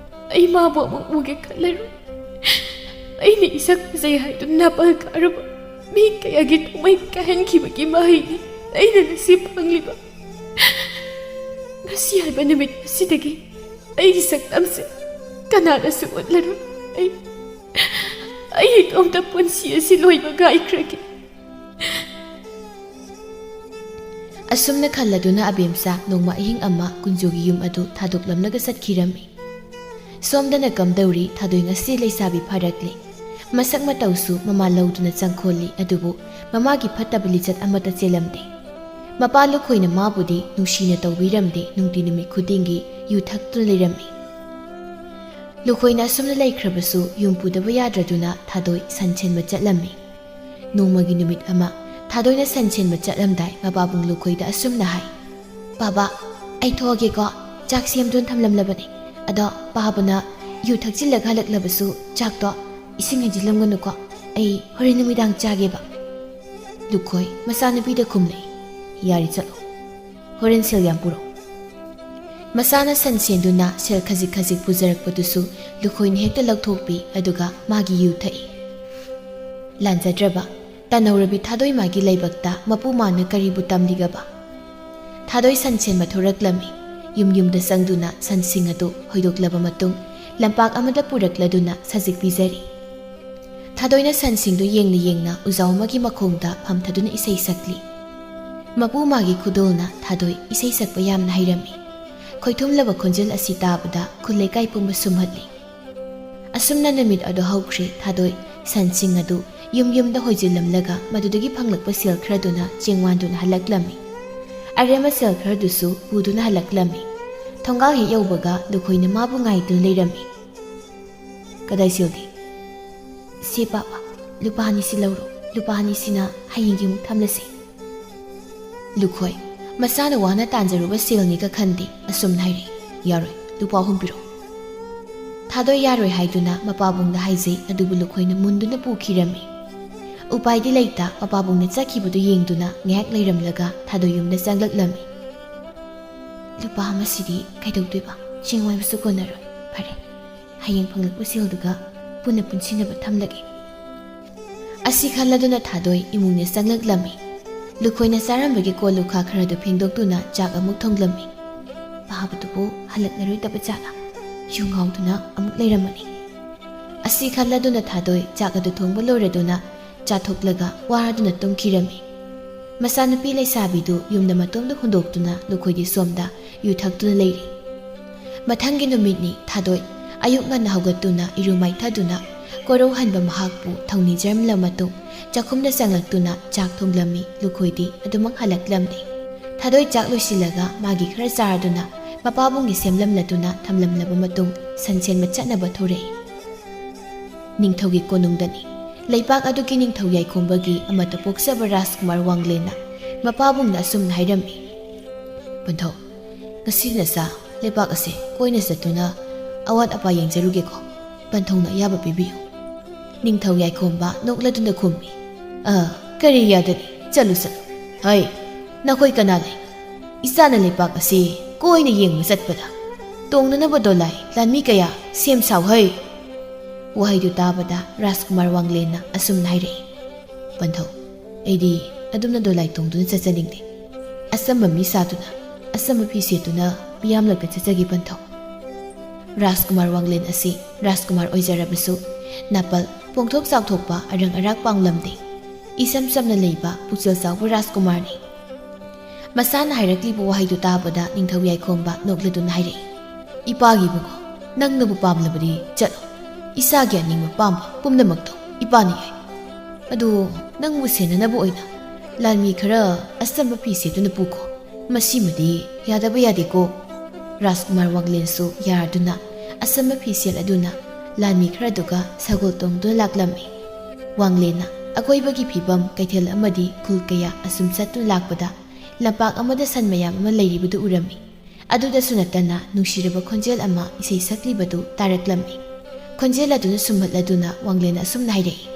ꯑꯩ ꯃꯥꯕꯨ ꯑꯃꯨꯛ ꯎꯒꯦ ꯈꯜꯂꯔꯣꯏ꯫ ꯑꯩꯅ ꯏꯁꯛ ꯐꯖꯩ ꯍꯥꯏꯗꯨꯅ ꯅꯥꯄꯜ ꯀꯥꯔꯨꯕ ꯃꯤ ꯀꯌꯥꯒꯤ ꯊꯃꯣꯏ ꯀꯥꯏꯍꯟꯈꯤꯕꯒꯤ ꯃꯍꯩꯅꯤ ꯑꯩꯅ ꯉꯁꯤ ꯐꯪꯂꯤꯕ꯫ ꯉꯁꯤ ꯍꯥꯏꯕ ꯅꯨꯃꯤꯠ ꯑꯁꯤꯗꯒꯤ ꯑꯩꯒꯤ ꯁꯛꯇꯝꯁꯦ ꯀꯅꯥꯅꯁꯨ ꯎꯠꯂꯔꯣꯏ꯫ ꯑꯩ, ꯑꯩ ꯏꯇꯣꯝꯇ ꯄꯨꯟꯁꯤ ꯑꯁꯤ ꯂꯣꯏꯕ ꯉꯥꯏꯈ꯭ꯔꯒꯦ꯫ ꯑꯁꯨꯝꯅ ꯈꯜꯂꯗꯨꯅ ꯑꯕꯦꯝꯆꯥ ꯅꯣꯡꯃ ꯑꯍꯤꯡ ꯑꯃ ꯀꯨꯟꯖꯣꯒꯤ ꯌꯨꯝ ꯑꯗꯨ ꯊꯥꯗꯣꯛꯂꯝꯂꯒ ꯆꯠꯈꯤꯔꯝꯃꯤ꯫ ꯁꯣꯝꯗꯅ ꯀꯝꯗꯧꯔꯤ, ꯊꯥꯗꯣꯏ ꯉꯁꯤ ꯂꯩꯁꯥꯕꯤ ꯐꯥꯔꯛꯂꯦ꯫ ꯃꯁꯛ ꯃꯇꯧꯁꯨ ꯃꯃꯥ ꯂꯧꯗꯨꯅ ꯆꯪꯈꯣꯜꯂꯤ, ꯑꯗꯨꯕꯨ ꯃꯃꯥꯒꯤ ꯐꯠꯇꯕ ꯂꯤꯆꯠ ꯑꯃꯠꯇ ꯆꯦꯜꯂꯝꯗꯦ꯫ ꯃꯄꯥ ꯂꯨꯈꯣꯏꯅ ꯃꯥꯕꯨꯗꯤ ꯅꯨꯡꯁꯤꯅ ꯇꯧꯕꯤꯔꯝꯗꯦ, ꯅꯨꯡꯇꯤ ꯅꯨꯃꯤꯠ ꯈꯨꯗꯤꯡꯒꯤ ꯌꯨ ꯊꯛꯇꯨꯅ ꯂꯩꯔꯝꯃꯤ꯫ ꯂꯨꯈꯣꯏꯅ ꯑꯁꯨꯝꯅ ꯂꯩꯈ꯭ꯔꯕꯁꯨ ꯌꯨꯝ ꯄꯨꯗꯕ ꯌꯥꯗ꯭ꯔꯗꯨꯅ ꯊꯥꯗꯣꯏ ꯁꯟ ꯁꯦꯟꯕ ꯆꯠꯂꯝꯃꯤ꯫ ꯅꯣꯡꯃꯒꯤ ꯅꯨꯃꯤꯠ ꯑꯃ ꯊꯥꯗꯣꯏꯅ ꯁꯟ ꯁꯦꯟꯕ ꯆꯠꯂꯝꯗꯥꯏ ꯃꯄꯥꯕꯨꯡ ꯂꯨꯈꯣꯏꯗ ꯑꯁꯨꯝꯅ ꯍꯥꯏ, "ꯕꯥꯕꯥ, ꯑꯩ ꯊꯣꯛꯑꯒꯦꯀꯣ, ꯆꯥꯛ ꯁꯦꯝꯗꯨꯅ ꯊꯝꯂꯝꯂꯕꯅꯤ꯫ ꯑꯗꯣ ꯄꯥꯕꯅ ꯌꯨ ꯊꯛꯆꯤꯜꯂꯒ ꯍꯜꯂꯛꯂꯕꯁꯨ ꯆꯥꯛꯇꯣ ꯏꯁꯤꯡ ꯍꯩꯖꯤꯜꯂꯝꯒꯅꯨꯀꯣ, ꯑꯩ ꯍꯣꯔꯦꯟ ꯅꯨꯃꯤꯗꯥꯡ ꯆꯥꯒꯦꯕ"꯫ ꯂꯨꯈꯣꯏ ꯃꯆꯥꯅꯨꯄꯤꯗ ꯈꯨꯝꯂꯛꯏ, "ꯌꯥꯔꯦ, ꯆꯠꯂꯣ꯫ ꯍꯣꯔꯦꯟ ꯁꯦꯜ ꯌꯥꯝ ꯄꯨꯔꯛꯎ"꯫ ꯃꯆꯥꯅ ꯁꯟ ꯁꯦꯟꯗꯨꯅ ꯁꯦꯜ ꯈꯖꯤꯛ ꯈꯖꯤꯛ ꯄꯨꯖꯔꯛꯄꯗꯨꯁꯨ ꯂꯨꯈꯣꯏꯅ ꯍꯦꯛꯇ ꯂꯧꯊꯣꯛꯄꯤ, ꯑꯗꯨꯒ ꯃꯥꯒꯤ ꯌꯨ ꯊꯛꯏ꯫ ꯂꯥꯟꯖꯗ꯭ꯔꯕ, ꯇꯥꯟꯅꯧꯔꯕꯤ ꯊꯥꯗꯣꯏꯃꯥꯒꯤ ꯂꯥꯏꯕꯛꯇ ꯃꯄꯨ ꯃꯥꯅ ꯀꯔꯤꯕꯨ ꯇꯝꯂꯤꯒꯕ? ꯊꯥꯗꯣꯏ ꯁꯟ ꯁꯦꯟꯕ ꯊꯣꯔꯛꯂꯝꯃꯤ꯫ ꯌꯨꯝ ꯌꯨꯝꯗ ꯆꯪꯗꯨꯅ ꯁꯟꯁꯤꯡ ꯑꯗꯨ ꯍꯣꯏꯗꯣꯛꯂꯕ ꯃꯇꯨꯡ, ꯂꯝꯄꯥꯛ ꯑꯃꯗ ꯄꯨꯔꯛꯂꯗꯨꯅ ꯁꯖꯤꯛ ꯄꯤꯖꯔꯤ꯫ ꯊꯥꯗꯣꯏꯅ ꯁꯟꯁꯤꯡꯗꯨ ꯌꯦꯡꯅ ꯌꯦꯡꯅ ꯎꯖꯥꯎ ꯑꯃꯒꯤ ꯃꯈꯣꯡꯗ ꯐꯝꯊꯗꯨꯅ ꯏꯁꯩ ꯁꯛꯂꯤ꯫ ꯃꯄꯨ ꯃꯥꯒꯤ ꯈꯨꯗꯣꯜꯅ ꯊꯥꯗꯣꯏ ꯏꯁꯩ ꯁꯛꯄ ꯌꯥꯝꯅ ꯍꯩꯔꯝꯃꯤ꯫ ꯈꯣꯏꯊꯨꯝꯂꯕ ꯈꯣꯟꯖꯦꯜ ꯑꯁꯤ ꯇꯥꯕꯗ ꯈꯨꯜ ꯂꯩꯀꯥꯏ ꯄꯨꯝꯕ ꯁꯨꯝꯍꯠꯂꯤ꯫ ꯑꯁꯨꯝꯅ ꯅꯨꯃꯤꯠ ꯑꯗꯨ ꯍꯧꯈ꯭ꯔꯦ꯫ ꯊꯥꯗꯣꯏ ꯁꯟꯁꯤꯡ ꯑꯗꯨ ꯌꯨꯝ ꯌꯨꯝꯗ ꯍꯣꯏꯖꯤꯜꯂꯝꯂꯒ ꯃꯗꯨꯗꯒꯤ ꯐꯪꯂꯛꯄ ꯁꯦꯜ ꯈꯔꯗꯨꯅ ꯆꯦꯡ ꯋꯥꯟꯗꯨꯅ ꯍꯜꯂꯛꯂꯝꯃꯤ꯫ ꯑꯔꯦꯝꯕ ꯁꯦꯜ ꯈꯔꯗꯨꯁꯨ ꯄꯨꯗꯨꯅ ꯍꯜꯂꯛꯂꯝꯃꯤ꯫ ꯊꯣꯡꯒꯥꯜ ꯍꯦꯛ ꯌꯧꯕꯒ ꯂꯨꯈꯣꯏꯅ ꯃꯥꯕꯨ ꯉꯥꯏꯗꯨꯅ ꯂꯩꯔꯝꯃꯤ꯫ "ꯀꯗꯥꯏ ꯁꯦꯜꯗꯤ?" "ꯁꯤ ꯄꯥꯄꯥ, ꯂꯨꯄꯥ ꯑꯅꯤꯁꯤ ꯂꯧꯔꯣ꯫ ꯂꯨꯄꯥ ꯑꯅꯤꯁꯤꯅ ꯍꯌꯦꯡꯒꯤ ꯑꯃꯨꯛ ꯊꯝꯂꯁꯤ꯫" ꯂꯨꯈꯣꯏ, ꯃꯁꯥꯅ ꯋꯥꯅ ꯇꯥꯟꯖꯔꯨꯕ ꯁꯦꯜꯅꯤꯒ ꯈꯟꯗꯦ, ꯑꯁꯨꯝꯅ ꯍꯥꯏꯔꯛꯏ꯫ "ꯌꯥꯔꯣꯏ, ꯂꯨꯄꯥ ꯑꯍꯨꯝ ꯄꯤꯔꯛꯑꯣ꯫" ꯊꯥꯗꯣꯏ ꯌꯥꯔꯣꯏ ꯍꯥꯏꯗꯨꯅ ꯃꯄꯥꯕꯨꯡꯗ ꯍꯥꯏꯖꯩ, ꯑꯗꯨꯕꯨ ꯂꯨꯈꯣꯏꯅ ꯃꯨꯟꯗꯨꯅ ꯄꯨꯈꯤꯔꯝꯃꯤ꯫ ꯎꯄꯥꯏꯗꯤ ꯂꯩꯇ, ꯃꯄꯥꯕꯨꯡꯅ ꯆꯠꯈꯤꯕꯗꯨ ꯌꯦꯡꯗꯨꯅ ꯉꯥꯏꯍꯥꯛ ꯂꯩꯔꯝꯂꯒ ꯊꯥꯗꯣꯏ ꯌꯨꯝꯗ ꯆꯪꯂꯛꯂꯝꯃꯤ꯫ "ꯂꯨꯄꯥ ꯑꯃꯁꯤꯗꯤ ꯀꯩꯗꯧꯗꯣꯏꯕ? ꯆꯦꯡ ꯋꯥꯏꯕꯁꯨ ꯀꯣꯟꯅꯔꯣꯏ꯫ ꯐꯔꯦ, ꯍꯌꯦꯡ ꯐꯪꯂꯛꯄ ꯁꯦꯜꯗꯨꯒ ꯄꯨꯟꯅ ꯄꯨꯟꯁꯤꯟꯅꯕ ꯊꯝꯂꯒꯦ꯫" ꯑꯁꯤ ꯈꯜꯂꯗꯨꯅ ꯊꯥꯗꯣꯏ ꯏꯃꯨꯡꯗ ꯆꯪꯂꯛꯂꯝꯃꯤ꯫ ꯂꯨꯈꯣꯏꯅ ꯆꯥꯔꯝꯕꯒꯤ ꯀꯣꯜ ꯂꯨꯈꯥ ꯈꯔꯗꯨ ꯐꯦꯡꯗꯣꯛꯇꯨꯅ ꯆꯥꯛ ꯑꯃꯨꯛ ꯊꯣꯡꯂꯝꯃꯤ꯫ ꯄꯥꯕꯗꯨꯕꯨ ꯍꯜꯂꯛꯂꯔꯣꯏꯗꯕ ꯖꯥꯠꯂꯥ? ꯌꯨ ꯉꯥꯎꯗꯨꯅ ꯑꯃꯨꯛ ꯂꯩꯔꯝꯃꯅꯤ꯫ ꯑꯁꯤ ꯈꯜꯂꯗꯨꯅ ꯊꯥꯗꯣꯏ ꯆꯥꯛ ꯑꯗꯨ ꯊꯣꯡꯕ ꯂꯣꯏꯔꯗꯨꯅ ꯆꯥꯊꯣꯛꯂꯒ ꯋꯥꯔꯗꯨꯅ ꯇꯨꯝꯈꯤꯔꯝꯃꯤ꯫ ꯃꯆꯥꯅꯨꯄꯤ ꯂꯩꯁꯥꯕꯤꯗꯨ ꯌꯨꯝꯗ ꯃꯇꯣꯝꯗ ꯍꯨꯟꯗꯣꯛꯇꯨꯅ ꯂꯨꯈꯣꯏꯗꯤ ꯁꯣꯝꯗ ꯌꯨ ꯊꯛꯇꯨꯅ ꯂꯩꯔꯤ꯫ ꯃꯊꯪꯒꯤ ꯅꯨꯃꯤꯠꯅꯤ꯫ ꯊꯥꯗꯣꯏ ꯑꯌꯨꯛ ꯉꯟꯅ ꯍꯧꯒꯠꯇꯨꯅ ꯏꯔꯨ ꯃꯥꯏꯊꯗꯨꯅ ꯀꯣꯏꯔꯧꯍꯟꯕ ꯃꯍꯥꯛꯄꯨ ꯊꯧꯅꯤꯖꯔꯝꯂ ꯃꯇꯨꯡ ꯆꯥꯛꯈꯨꯝꯗ ꯆꯪꯂꯛꯇꯨꯅ ꯆꯥꯛ ꯊꯣꯡꯂꯝꯃꯤ꯫ ꯂꯨꯈꯣꯏꯗꯤ ꯑꯗꯨꯃꯛ ꯍꯜꯂꯛꯂꯝꯗꯦ꯫ ꯊꯥꯗꯣꯏ ꯆꯥꯛ ꯂꯣꯏꯁꯤꯜꯂꯒ ꯃꯥꯒꯤ ꯈꯔ ꯆꯥꯔꯗꯨꯅ ꯃꯄꯥꯕꯨꯡꯒꯤ ꯁꯦꯝꯂꯝꯂꯗꯨꯅ ꯊꯝꯂꯝꯂꯕ ꯃꯇꯨꯡ ꯁꯟ ꯁꯦꯟꯕ ꯆꯠꯅꯕ ꯊꯣꯔꯛꯏ꯫ ꯅꯤꯡꯊꯧꯒꯤ ꯀꯣꯅꯨꯡꯗꯅꯤ꯫ ꯂꯩꯄꯥꯛ ꯑꯗꯨꯒꯤ ꯅꯤꯡꯊꯧ ꯌꯥꯏꯈꯣꯝꯕꯒꯤ ꯑꯃꯠꯇ ꯄꯣꯛꯆꯕ ꯔꯥꯖꯀꯨꯃꯥꯔ ꯋꯥꯡꯂꯦꯟꯅ ꯃꯄꯥꯕꯨꯡꯗ ꯑꯁꯨꯝꯅ ꯍꯥꯏꯔꯝꯃꯤ, "ꯄꯟꯊꯧ, ꯉꯁꯤ ꯅꯆꯥ ꯂꯩꯄꯥꯛ ꯑꯁꯦ ꯀꯣꯏꯅ ꯆꯠꯇꯨꯅ ꯑꯋꯥꯠ ꯑꯄꯥ ꯌꯦꯡꯖꯔꯨꯒꯦꯀꯣ꯫ ꯄꯟꯊꯧꯅ ꯑꯌꯥꯕ ꯄꯤꯕꯤꯌꯨ꯫" ꯅꯤꯡꯊꯧ ꯌꯥꯏꯈꯣꯝꯕ ꯅꯣꯛꯂꯗꯨꯅ ꯈꯨꯝꯃꯤ, "ꯑ, ꯀꯔꯤ ꯌꯥꯗꯅꯤ? ꯆꯠꯂꯨ, ꯆꯠꯂꯨ꯫ ꯍꯩ, ꯅꯈꯣꯏ ꯀꯅꯥ ꯂꯩ? ꯏꯆꯥꯅ ꯂꯩꯄꯥꯛ ꯑꯁꯤ ꯀꯣꯏꯅ ꯌꯦꯡꯕ ꯆꯠꯄꯗ ꯇꯣꯡꯅꯅꯕ ꯗꯣꯂꯥꯏ ꯂꯥꯟꯃꯤ ꯀꯌꯥ ꯁꯦꯝ ꯁꯥꯎ ꯍꯩ꯫" ꯋꯥꯍꯩꯗꯨ ꯇꯥꯕꯗ ꯔꯥꯖꯀꯨꯃꯥꯔ ꯋꯥꯡꯂꯦꯟꯅ ꯑꯁꯨꯝꯅ ꯍꯥꯏꯔꯛꯏ, "ꯄꯟꯊꯧ, ꯑꯩꯗꯤ ꯑꯗꯨꯝꯅ ꯗꯣꯂꯥꯏ ꯇꯣꯡꯗꯨꯅ ꯆꯠꯆꯅꯤꯡꯗꯦ꯫ ꯑꯆꯝꯕ ꯃꯤ ꯁꯥꯗꯨꯅ, ꯑꯆꯝꯕ ꯐꯤ ꯁꯦꯠꯇꯨꯅ ꯃꯤꯌꯥꯝꯂꯛꯇ ꯆꯠꯆꯒꯦ ꯄꯟꯊꯧ꯫ ꯔꯥꯖꯀꯨꯃꯥꯔ ꯋꯥꯡꯂꯦꯟ ꯑꯁꯤ ꯔꯥꯖꯀꯨꯃꯥꯔ ꯑꯣꯏꯖꯔꯕꯁꯨ, ꯅꯥꯄꯜ ꯄꯣꯡꯊꯣꯛ ꯆꯥꯎꯊꯣꯛꯄ ꯑꯔꯪ ꯑꯔꯥꯛ ꯄꯥꯡꯂꯝꯗꯦ꯫ ꯏꯆꯝ ꯆꯝꯅ ꯂꯩꯕ ꯄꯨꯛꯆꯦꯜ ꯆꯥꯎꯕ ꯔꯥꯖꯀꯨꯃꯥꯔꯅꯤ꯫ ꯃꯁꯥꯅ ꯍꯥꯏꯔꯛꯂꯤꯕ ꯋꯥꯍꯩꯗꯨ ꯇꯥꯕꯗ ꯅꯤꯡꯊꯧ ꯌꯥꯏꯈꯣꯝꯕ ꯅꯣꯛꯂꯗꯨꯅ ꯍꯥꯏꯔꯛꯏ, "ꯏꯄꯥꯒꯤ ꯏꯕꯨꯡꯉꯣ, ꯅꯪꯅꯕꯨ ꯄꯥꯝꯂꯕꯗꯤ ꯆꯠꯂꯣ꯫ ꯏꯆꯥꯒꯤ ꯑꯅꯤꯡꯕ ꯄꯥꯝꯕ ꯄꯨꯝꯅꯃꯛꯇꯣ ꯏꯄꯥꯅ ꯌꯥꯏ꯫ ꯑꯗꯨ ꯅꯪꯕꯨ ꯁꯦꯟꯅꯅꯕ ꯑꯣꯏꯅ ꯂꯥꯟꯃꯤ ꯈꯔ ꯑꯆꯝꯕ ꯐꯤ ꯁꯦꯠꯇꯨꯅ ꯄꯨꯈꯣ꯫ ꯃꯁꯤꯃꯗꯤ ꯌꯥꯗꯕ ꯌꯥꯗꯦꯀꯣ"꯫ ꯔꯥꯖꯀꯨꯃꯥꯔ ꯋꯥꯡꯂꯦꯟꯁꯨ ꯌꯥꯔꯗꯨꯅ ꯑꯆꯝꯕ ꯐꯤ ꯁꯦꯠꯂꯗꯨꯅ ꯂꯥꯟꯃꯤ ꯈꯔꯗꯨꯒ ꯁꯒꯣꯜ ꯇꯣꯡꯗꯨꯅ ꯂꯥꯛꯂꯝꯃꯤ꯫ ꯋꯥꯡꯂꯦꯟꯅ ꯑꯀꯣꯏꯕꯒꯤ ꯐꯤꯕꯝ, ꯀꯩꯊꯦꯜ ꯑꯃꯗꯤ ꯈꯨꯜ ꯀꯌꯥ ꯑꯁꯨꯝ ꯆꯠꯇꯨꯅ ꯂꯥꯛꯄꯗ ꯂꯝꯄꯥꯛ ꯑꯃꯗ ꯁꯟ ꯃꯌꯥꯝ ꯑꯃ ꯂꯩꯔꯤꯕꯗꯨ ꯎꯔꯝꯃꯤ꯫ ꯑꯗꯨꯗꯁꯨ ꯅꯠꯇꯅ ꯅꯨꯡꯁꯤꯔꯕ ꯈꯣꯟꯖꯦꯜ ꯑꯃ ꯏꯁꯩ ꯁꯛꯂꯤꯕꯗꯨ ꯇꯥꯔꯛꯂꯝꯃꯤ꯫ ꯈꯣꯟꯖꯦꯜ ꯑꯗꯨꯅ ꯁꯨꯝꯍꯠꯂꯗꯨꯅ ꯋꯥꯡꯂꯦꯟꯅ ꯑꯁꯨꯝꯅ ꯍꯥꯏꯔꯛꯏ,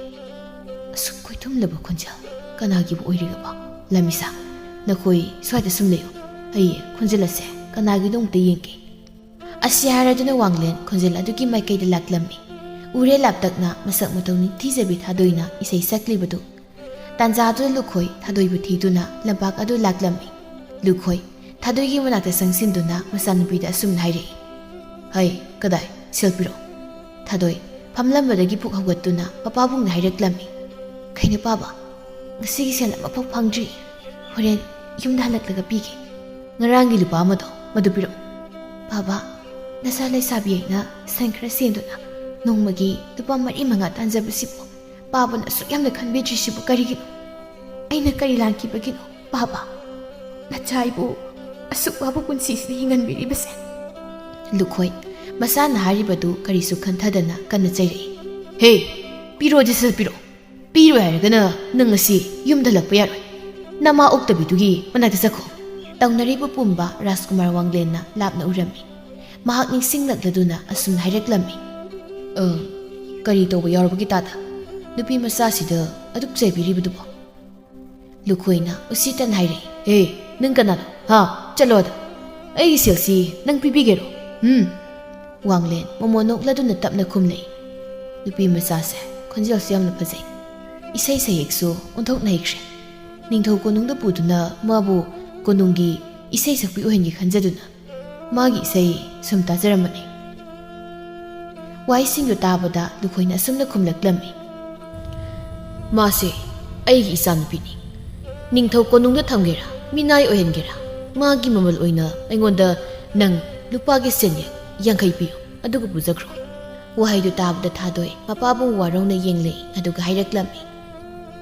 "ꯑꯁꯨꯛ ꯈꯣꯏꯊꯨꯝꯂꯕ ꯈꯣꯟꯖꯦꯜ ꯀꯅꯥꯒꯤꯕꯨ ꯑꯣꯏꯔꯤꯒꯕ? ꯂꯝꯃꯤꯁꯥ, ꯅꯈꯣꯏ ꯁ꯭ꯋꯥꯏꯗ ꯁꯨꯝ ꯂꯩꯌꯨ꯫ ꯑꯩ ꯈꯣꯟꯖꯦꯜ ꯑꯁꯦ ꯀꯅꯥꯒꯤꯅꯣ ꯑꯃꯨꯛꯇ ꯌꯦꯡꯒꯦ"꯫ ꯑꯁꯤ ꯍꯥꯏꯔꯗꯨꯅ ꯋꯥꯡꯂꯦꯟ ꯈꯣꯟꯖꯦꯜ ꯑꯗꯨꯒꯤ ꯃꯥꯏꯀꯩꯗ ꯂꯥꯛꯂꯝꯃꯤ꯫ ꯎꯔꯦ ꯂꯥꯞꯇꯛꯅ ꯃꯁꯛ ꯃꯇꯧ ꯅꯤꯡꯊꯤꯖꯕꯤ ꯊꯥꯗꯣꯏꯅ ꯏꯁꯩ ꯁꯛꯂꯤꯕꯗꯨ꯫ ꯇꯥꯟꯖꯥꯗꯨꯗ ꯂꯨꯈꯣꯏ ꯊꯥꯗꯣꯏꯕꯨ ꯊꯤꯗꯨꯅ ꯂꯝꯄꯥꯛ ꯑꯗꯨ ꯂꯥꯛꯂꯝꯃꯤ꯫ ꯂꯨꯈꯣꯏ ꯊꯥꯗꯣꯏꯒꯤ ꯃꯅꯥꯛꯇ ꯆꯪꯁꯤꯟꯗꯨꯅ ꯃꯆꯥꯅꯨꯄꯤꯗ ꯑꯁꯨꯝꯅ ꯍꯥꯏꯔꯛꯏ, "ꯍꯩ, ꯀꯗꯥꯏ? ꯁꯦꯜ ꯄꯤꯔꯛꯑꯣ"꯫ ꯊꯥꯗꯣꯏ ꯐꯝꯂꯝꯕꯗꯒꯤ ꯄꯨꯛ ꯍꯧꯒꯠꯇꯨꯅ ꯃꯄꯥꯕꯨꯡꯅ ꯍꯥꯏꯔꯛꯂꯝꯃꯤ, "ꯀꯩꯅꯣ ꯄꯥꯕ, ꯉꯁꯤꯒꯤ ꯁꯦꯜ ꯑꯃꯐꯥꯎ ꯐꯪꯗ꯭ꯔꯤ꯫ ꯍꯣꯔꯦꯟ ꯌꯨꯝꯗ ꯍꯜꯂꯛꯂꯒ ꯄꯤꯒꯦ꯫ ꯉꯔꯥꯡꯒꯤ ꯂꯨꯄꯥ ꯑꯃꯗꯣ, ꯃꯗꯨ ꯄꯤꯔꯛꯑꯣ"꯫ "ꯄꯥꯕ, ꯅꯆꯥ ꯂꯩꯁꯥꯕꯤ ꯑꯩꯅ ꯁꯟ ꯈꯔ ꯁꯦꯟꯗꯨꯅ ꯅꯣꯡꯃꯒꯤ ꯂꯨꯄꯥ ꯃꯔꯤ ꯃꯉꯥ ꯇꯥꯟꯖꯕꯁꯤꯕꯨ ꯄꯥꯕꯅ ꯑꯁꯨꯛ ꯌꯥꯝꯅ ꯈꯟꯕꯤꯗ꯭ꯔꯤꯁꯤꯕꯨ ꯀꯔꯤꯒꯤꯅꯣ? ꯑꯩꯅ ꯀꯔꯤ ꯂꯥꯟꯈꯤꯕꯒꯤꯅꯣ ꯄꯥꯕ? ꯅꯆꯥ ꯑꯩꯕꯨ ꯑꯁꯨꯛ ꯋꯥꯕ ꯄꯨꯟꯁꯤꯁꯤꯗ ꯍꯤꯡꯍꯟꯕꯤꯔꯤꯕꯁꯦ?" ꯂꯨꯈꯣꯏ ꯃꯁꯥꯅ ꯍꯥꯏꯔꯤꯕꯗꯨ ꯀꯔꯤꯁꯨ ꯈꯟꯊꯗꯅ ꯀꯟꯅ ꯆꯩꯔꯛꯏ꯫ "ꯍꯦ, ꯄꯤꯔꯣꯗꯤ ꯁꯠ ꯄꯤꯔꯣ꯫ ꯄꯤꯔꯣꯏ ꯍꯥꯏꯔꯒꯅ ꯅꯪ ꯉꯁꯤ ꯌꯨꯝꯗ ꯍꯜꯂꯛꯄ ꯌꯥꯔꯣꯏ꯫ ꯅꯃꯥ ꯑꯣꯛꯇꯕꯤꯗꯨꯒꯤ ꯃꯅꯥꯛꯇ ꯆꯠꯈꯣ"꯫ ꯇꯧꯅꯔꯤꯕ ꯄꯨꯝꯕ ꯔꯥꯖꯀꯨꯃꯥꯔ ꯋꯥꯡꯂꯦꯟꯅ ꯂꯥꯞꯅ ꯎꯔꯝꯃꯤ꯫ ꯃꯍꯥꯛ ꯅꯤꯡꯁꯤꯡꯂꯛꯂꯗꯨꯅ ꯑꯁꯨꯝꯅ ꯍꯥꯏꯔꯛꯂꯝꯃꯤ, "ꯑ, ꯀꯔꯤ ꯇꯧꯕ ꯌꯥꯎꯔꯕꯒꯦ ꯇꯥꯗ? ꯅꯨꯄꯤ ꯃꯆꯥꯁꯤꯗ ꯑꯗꯨꯛ ꯆꯩꯕꯤꯔꯤꯕꯗꯨꯕꯣ?" ꯂꯨꯈꯣꯏꯅ ꯎꯁꯤꯠꯇꯅ ꯍꯥꯏꯔꯛꯏ, "ꯍꯦ, ꯅꯪ ꯀꯅꯥꯅꯣ? ꯍꯥ? ꯆꯠꯂꯣ ꯑꯗ꯫ ꯑꯩꯒꯤ ꯁꯦꯜꯁꯤ ꯅꯪ ꯄꯤꯕꯤꯒꯦꯔꯣ? ꯍꯨꯝ?" ꯋꯥꯡꯂꯦꯟ ꯃꯣꯃꯣꯟ ꯅꯣꯛꯂꯗꯨꯅ ꯇꯞꯅ ꯈꯨꯝꯂꯛꯏ꯫ ꯅꯨꯄꯤ ꯃꯆꯥꯁꯦ ꯈꯣꯟꯖꯦꯜꯁꯨ ꯌꯥꯝꯅ ꯐꯖꯩ꯫ ꯏꯁꯩ ꯁꯩꯌꯦꯛꯁꯨ ꯑꯣꯟꯊꯣꯛꯅ ꯍꯩꯈ꯭ꯔꯦ꯫ ꯅꯤꯡꯊꯧ ꯀꯣꯅꯨꯡꯗ ꯄꯨꯗꯨꯅ ꯃꯥꯕꯨ ꯀꯣꯅꯨꯡꯒꯤ ꯏꯁꯩ ꯁꯛꯄꯤ ꯑꯣꯏꯍꯟꯒꯦ ꯈꯟꯖꯗꯨꯅ ꯃꯥꯒꯤ ꯏꯁꯩ ꯁꯨꯝ ꯇꯥꯖꯔꯝꯕꯅꯤ꯫ ꯋꯥꯍꯩꯁꯤꯡꯗꯨ ꯇꯥꯕꯗ ꯂꯨꯈꯣꯏꯅ ꯑꯁꯨꯝꯅ ꯈꯨꯝꯂꯛꯂꯝꯃꯤ, "ꯃꯥꯁꯦ ꯑꯩꯒꯤ ꯏꯆꯥꯅꯨꯄꯤꯅꯤ꯫ ꯅꯤꯡꯊꯧ ꯀꯣꯅꯨꯡꯗ ꯊꯝꯒꯦꯔꯥ, ꯃꯤꯅꯥꯏ ꯑꯣꯏꯍꯟꯒꯦꯔꯥ, ꯃꯥꯒꯤ ꯃꯃꯜ ꯑꯣꯏꯅ ꯑꯩꯉꯣꯟꯗ ꯅꯪ ꯂꯨꯄꯥꯒꯤ ꯁꯦꯟꯌꯦꯛ ꯌꯥꯡꯈꯩ ꯄꯤꯌꯨ, ꯑꯗꯨꯒ ꯄꯨꯖꯈ꯭ꯔꯣ꯫" ꯋꯥꯍꯩꯗꯨ ꯇꯥꯕꯗ ꯊꯥꯗꯣꯏ ꯃꯄꯥꯕꯨ ꯋꯥꯔꯧꯅ ꯌꯦꯡꯂꯛꯏ, ꯑꯗꯨꯒ ꯍꯥꯏꯔꯛꯂꯝꯃꯤ,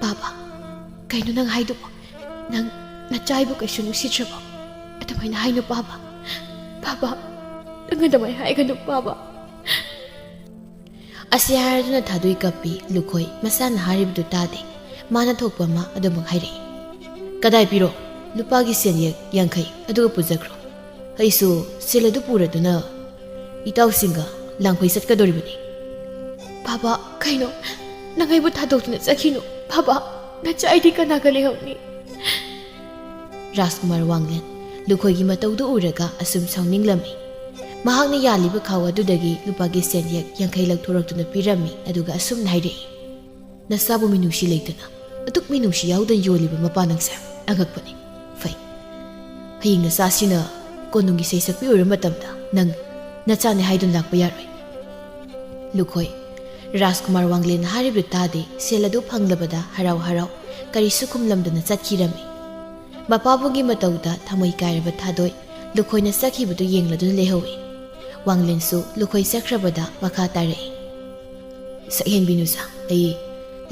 "ꯄꯥꯕ, ꯀꯩꯅꯣ ꯅꯪ ꯍꯥꯏꯗꯨꯕꯣ? ꯅꯪ ꯅꯆꯥꯏꯕꯨ ꯀꯩꯁꯨ ꯅꯨꯡꯁꯤꯗ꯭ꯔꯕꯣ? ꯑꯗꯨꯃꯥꯏꯅ ꯍꯥꯏꯅꯨ ꯄꯥꯕ꯫ ꯄꯥꯕ, ꯅꯪ ꯑꯗꯨꯃꯥꯏꯅ ꯍꯥꯏꯒꯅꯨ ꯄꯥꯕ꯫" ꯑꯁꯤ ꯍꯥꯏꯔꯗꯨꯅ ꯊꯥꯗꯣꯏ ꯀꯞꯄꯤ꯫ ꯂꯨꯈꯣꯏ ꯃꯁꯥꯅ ꯍꯥꯏꯔꯤꯕꯗꯨ ꯇꯥꯗꯦ꯫ ꯃꯥꯅ ꯊꯣꯛꯄ ꯑꯃ ꯑꯗꯨꯃꯛ ꯍꯥꯏꯔꯛꯏ, "ꯀꯗꯥꯏ ꯄꯤꯔꯣ? ꯂꯨꯄꯥꯒꯤ ꯁꯦꯟꯌꯦꯛ ꯌꯥꯡꯈꯩ, ꯑꯗꯨꯒ ꯄꯨꯖꯈ꯭ꯔꯣ꯫ ꯑꯩꯁꯨ ꯁꯦꯜ ꯑꯗꯨ ꯄꯨꯔꯗꯨꯅ ꯏꯇꯥꯎꯁꯤꯡꯒ ꯂꯥꯡꯐꯩ ꯆꯠꯀꯗꯧꯔꯤꯕꯅꯤ꯫" "ꯕꯥꯕꯥ, ꯀꯩꯅꯣ? ꯅꯪ ꯑꯩꯕꯨ ꯊꯥꯗꯣꯛꯇꯨꯅ ꯆꯠꯈꯤꯅꯨ꯫ ꯕꯥꯕꯥ, ꯅꯆꯥ ꯑꯩꯗꯤ ꯀꯅꯥꯒ ꯂꯩꯍꯧꯅꯤ?" ꯔꯥꯖꯀꯨꯃꯥꯔ ꯋꯥꯡꯂꯦꯟ ꯂꯨꯈꯣꯏꯒꯤ ꯃꯇꯧꯗꯨ ꯎꯔꯒ ꯑꯁꯨꯝ ꯁꯥꯎꯅꯤꯡꯂꯝꯃꯤ꯫ ꯃꯍꯥꯛꯅ ꯌꯥꯜꯂꯤꯕ ꯈꯥꯎ ꯑꯗꯨꯗꯒꯤ ꯂꯨꯄꯥꯒꯤ ꯁꯦꯟꯌꯦꯛ ꯌꯥꯡꯈꯩ ꯂꯧꯊꯣꯔꯛꯇꯨꯅ ꯄꯤꯔꯝꯃꯤ, ꯑꯗꯨꯒ ꯑꯁꯨꯝꯅ ꯍꯥꯏꯔꯛꯏ, "ꯅꯆꯥꯕꯨ ꯃꯤꯅꯨꯡꯁꯤ ꯂꯩꯇꯅ ꯑꯗꯨꯛ ꯃꯤꯅꯨꯡꯁꯤ ꯌꯥꯎꯗꯅ ꯌꯣꯜꯂꯤꯕ ꯃꯄꯥ ꯅꯪꯁꯦ ꯑꯉꯛꯄꯅꯤ꯫ ꯐꯩ, ꯍꯌꯦꯡ ꯅꯆꯥꯁꯤꯅ ꯀꯣꯅꯨꯡꯒꯤ ꯏꯁꯩ ꯁꯛꯄꯤ ꯑꯣꯏꯔ ꯃꯇꯝꯗ ꯅꯪ ꯅꯆꯥꯅꯤ ꯍꯥꯏꯗꯨꯅ ꯂꯥꯛꯄ ꯌꯥꯔꯣꯏ꯫" ꯂꯨꯈꯣꯏ ꯔꯥꯖꯀꯨꯃꯥꯔ ꯋꯥꯡꯂꯦꯟꯅ ꯍꯥꯏꯔꯤꯕꯗꯨ ꯇꯥꯗꯦ꯫ ꯁꯦꯜ ꯑꯗꯨ ꯐꯪꯂꯕꯗ ꯍꯔꯥꯎ ꯍꯔꯥꯎ ꯀꯔꯤꯁꯨ ꯈꯨꯝꯂꯝꯗꯅ ꯆꯠꯈꯤꯔꯝꯃꯤ꯫ ꯃꯄꯥꯕꯨꯡꯒꯤ ꯃꯇꯧꯗ ꯊꯃꯣꯏ ꯀꯥꯏꯔꯕ ꯊꯥꯗꯣꯏ ꯂꯨꯈꯣꯏꯅ ꯆꯠꯈꯤꯕꯗꯨ ꯌꯦꯡꯂꯗꯨꯅ ꯂꯩꯍꯧꯏ꯫ ꯋꯥꯡꯂꯦꯟꯁꯨ ꯂꯨꯈꯣꯏ ꯆꯠꯈ꯭ꯔꯕꯗ ꯃꯈꯥ ꯇꯥꯔꯛꯏ, "ꯁꯛꯍꯦꯟꯕꯤ ꯅꯨꯖꯥ, ꯑꯩ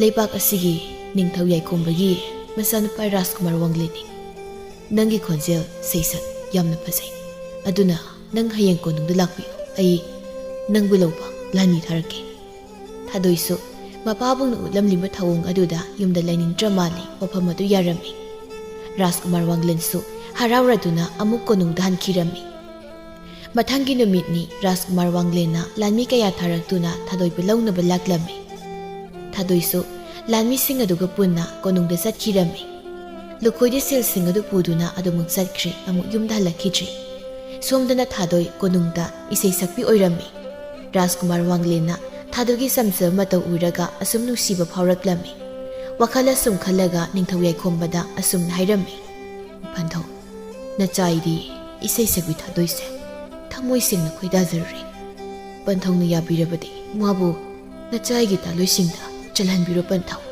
ꯂꯩꯕꯥꯛ ꯑꯁꯤꯒꯤ ꯅꯤꯡꯊꯧ ꯌꯥꯏꯈꯣꯝꯕꯒꯤ ꯃꯆꯥꯅꯨꯄꯥ ꯔꯥꯖꯀꯨꯃꯥꯔ ꯋꯥꯡꯂꯦꯟꯅꯤ꯫ ꯅꯪꯒꯤ ꯈꯣꯟꯖꯦꯜ ꯁꯩꯁꯛ ꯌꯥꯝꯅ ꯐꯖꯩ꯫ ꯑꯗꯨꯅ ꯅꯪ ꯍꯌꯦꯡ ꯀꯣꯅꯨꯡꯗ ꯂꯥꯛꯄꯤꯌꯨ꯫ ꯑꯩ ꯅꯪꯕꯨ ꯂꯧꯕ ꯂꯥꯟꯃꯤ ꯊꯥꯔꯛꯀꯦ꯫" ꯊꯥꯗꯣꯏꯁꯨ ꯃꯄꯥꯕꯨꯡꯅ ꯎꯠꯂꯝꯂꯤꯕ ꯊꯧꯑꯣꯡ ꯑꯗꯨꯗ ꯌꯨꯝꯗ ꯂꯩꯅꯤꯡꯗ꯭ꯔ ꯃꯥꯜꯂꯦ꯫ ꯋꯥꯐꯝ ꯑꯗꯨ ꯌꯥꯔꯝꯃꯤ꯫ ꯔꯥꯖꯀꯨꯃꯥꯔ ꯋꯥꯡꯂꯦꯟꯁꯨ ꯍꯔꯥꯎꯔꯗꯨꯅ ꯑꯃꯨꯛ ꯀꯣꯅꯨꯡꯗ ꯍꯟꯈꯤꯔꯝꯃꯤ꯫ ꯃꯊꯪꯒꯤ ꯅꯨꯃꯤꯠꯅꯤ꯫ ꯔꯥꯖꯀꯨꯃꯥꯔ ꯋꯥꯡꯂꯦꯟꯅ ꯂꯥꯟꯃꯤ ꯀꯌꯥ ꯊꯥꯔꯛꯇꯨꯅ ꯊꯥꯗꯣꯏꯕꯨ ꯂꯧꯅꯕ ꯂꯥꯛꯂꯝꯃꯤ꯫ ꯊꯥꯗꯣꯏꯁꯨ ꯂꯥꯟꯃꯤꯁꯤꯡ ꯑꯗꯨꯒ ꯄꯨꯟꯅ ꯀꯣꯅꯨꯡꯗ ꯆꯠꯈꯤꯔꯝꯃꯤ꯫ ꯂꯨꯈꯣꯏꯗꯤ ꯁꯦꯜꯁꯤꯡ ꯑꯗꯨ ꯄꯨꯗꯨꯅ ꯑꯗꯨꯃꯛ ꯆꯠꯈ꯭ꯔꯦ, ꯑꯃꯨꯛ ꯌꯨꯝꯗ ꯍꯜꯂꯛꯈꯤꯗ꯭ꯔꯤ꯫ ꯁꯣꯝꯗꯅ ꯊꯥꯗꯣꯏ ꯀꯣꯅꯨꯡꯗ ꯏꯁꯩ ꯁꯛꯄꯤ ꯑꯣꯏꯔꯝꯃꯤ꯫ ꯔꯥꯖꯀꯨꯃꯥꯔ ꯋꯥꯡꯂꯦꯟꯅ ꯊꯥꯗꯣꯏꯒꯤ ꯆꯝꯖꯕ ꯃꯇꯧ ꯎꯔꯒ ꯑꯁꯨꯝ ꯅꯨꯡꯁꯤꯕ ꯐꯥꯎꯔꯛꯂꯝꯃꯤ꯫ ꯋꯥꯈꯜ ꯑꯁꯨꯝ ꯈꯜꯂꯒ ꯅꯤꯡꯊꯧ ꯌꯥꯏꯈꯣꯝꯕꯗ ꯑꯁꯨꯝꯅ ꯍꯥꯏꯔꯝꯃꯤ, "ꯄꯟꯊꯧ, ꯅꯆꯥꯏꯗꯤ ꯏꯁꯩ ꯁꯛꯄꯤ ꯊꯥꯗꯣꯏꯁꯦ ꯊꯃꯣꯏ ꯁꯦꯡꯅ ꯈꯣꯏꯗꯥꯖꯔꯨꯔꯦ꯫ ꯄꯟꯊꯧꯅ ꯌꯥꯕꯤꯔꯕꯗꯤ ꯃꯥꯕꯨ ꯅꯆꯥꯏꯒꯤ ꯊꯥꯗꯣꯏꯁꯤꯡꯗ ꯆꯜꯍꯟꯕꯤꯔꯣ ꯄꯟꯊꯧ꯫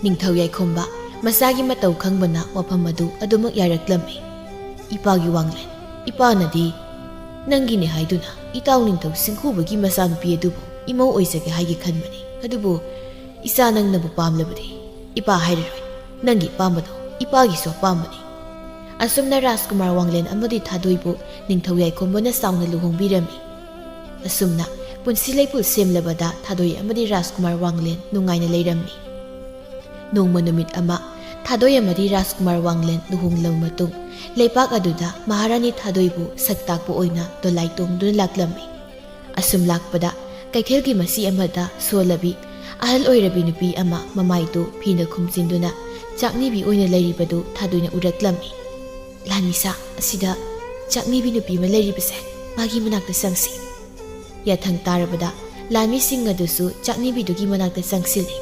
ꯅꯤꯡꯊꯧ ꯌꯥꯏꯈꯣꯝꯕ ꯃꯁꯥꯒꯤ ꯃꯇꯧ ꯈꯪꯕꯅ ꯋꯥꯐꯝ ꯑꯗꯨ ꯑꯗꯨꯃꯛ ꯌꯥꯔꯛꯂꯝꯃꯤ꯫ ꯏꯄꯥꯒꯤ ꯋꯥꯡꯂꯦꯟ, ꯏꯄꯥꯅꯗꯤ ꯅꯪꯒꯤꯅꯦ ꯍꯥꯏꯗꯨꯅ ꯏꯇꯥꯎ ꯅꯤꯡꯊꯧ ꯁꯤꯡꯈꯨꯕꯒꯤ ꯃꯆꯥꯅꯨꯄꯤ ꯑꯗꯨꯕꯨ ꯏꯃꯧ ꯑꯣꯏꯖꯒꯦ ꯍꯥꯏꯒꯦ ꯈꯟꯕꯅꯤ꯫ ꯑꯗꯨꯕꯨ ꯏꯆꯥ ꯅꯪꯅꯕꯨ ꯄꯥꯝꯂꯕꯗꯤ ꯏꯄꯥ ꯍꯥꯏꯔꯔꯣꯏ꯫ ꯅꯪꯒꯤ ꯑꯄꯥꯝꯕꯗꯣ ꯏꯄꯥꯒꯤꯁꯨ ꯑꯄꯥꯝꯕꯅꯤ꯫ ꯑꯁꯨꯝꯅ ꯔꯥꯖꯀꯨꯃꯥꯔ ꯋꯥꯡꯂꯦꯟ ꯑꯃꯗꯤ ꯊꯥꯗꯣꯏꯕꯨ ꯅꯤꯡꯊꯧ ꯌꯥꯏꯈꯣꯝꯕꯅ ꯆꯥꯎꯅ ꯂꯨꯍꯣꯡꯕꯤꯔꯝꯃꯤ꯫ ꯑꯁꯨꯝꯅ ꯄꯨꯟꯁꯤ ꯂꯩꯄꯨꯜ ꯁꯦꯝꯂꯕꯗ ꯊꯥꯗꯣꯏ ꯑꯃꯗꯤ ꯔꯥꯖꯀꯨꯃꯥꯔ ꯋꯥꯡꯂꯦꯟ ꯅꯨꯡꯉꯥꯏꯅ ꯂꯩꯔꯝꯃꯤ꯫ ꯅꯣꯡꯃ ꯅꯨꯃꯤꯠ ꯑꯃ ꯊꯥꯗꯣꯏ ꯑꯃꯗꯤ ꯔꯥꯖꯀꯨꯃꯥꯔ ꯋꯥꯡꯂꯦꯟ ꯂꯨꯍꯣꯡꯂꯕ ꯃꯇꯨꯡ ꯂꯩꯄꯥꯛ ꯑꯗꯨꯗ ꯃꯍꯥꯔꯥꯅꯤ ꯊꯥꯗꯣꯏꯕꯨ ꯁꯛ ꯇꯥꯛꯄ ꯑꯣꯏꯅ ꯗꯣꯂꯥꯏ ꯇꯣꯡꯗꯨꯅ ꯂꯥꯛꯂꯝꯃꯤ꯫ ꯑꯁꯨꯝ ꯂꯥꯛꯄꯗ ꯀꯩꯊꯦꯜꯒꯤ ꯃꯁꯤ ꯑꯃꯗ ꯁꯣꯜꯂꯕꯤ ꯑꯍꯜ ꯑꯣꯏꯔꯕꯤ ꯅꯨꯄꯤ ꯑꯃ ꯃꯃꯥꯏꯗꯨ ꯐꯤꯅ ꯈꯨꯝꯖꯤꯟꯗꯨꯅ ꯆꯥꯛꯅꯤꯕꯤ ꯑꯣꯏꯅ ꯂꯩꯔꯤꯕꯗꯨ ꯊꯥꯗꯣꯏꯅ ꯎꯔꯛꯂꯝꯃꯤ꯫ "ꯂꯥꯟꯃꯤꯁꯥ, ꯑꯁꯤꯗ ꯆꯥꯛꯅꯤꯕꯤ ꯅꯨꯄꯤ ꯑꯃ ꯂꯩꯔꯤꯕꯁꯦ, ꯃꯥꯒꯤ ꯃꯅꯥꯛꯇ ꯆꯪꯁꯤ꯫" ꯌꯥꯊꯪ ꯇꯥꯔꯕꯗ ꯂꯥꯟꯃꯤꯁꯤꯡ ꯑꯗꯨꯁꯨ ꯆꯥꯛꯅꯤꯕꯤꯗꯨꯒꯤ ꯃꯅꯥꯛꯇ ꯆꯪꯁꯤꯜꯂꯤ꯫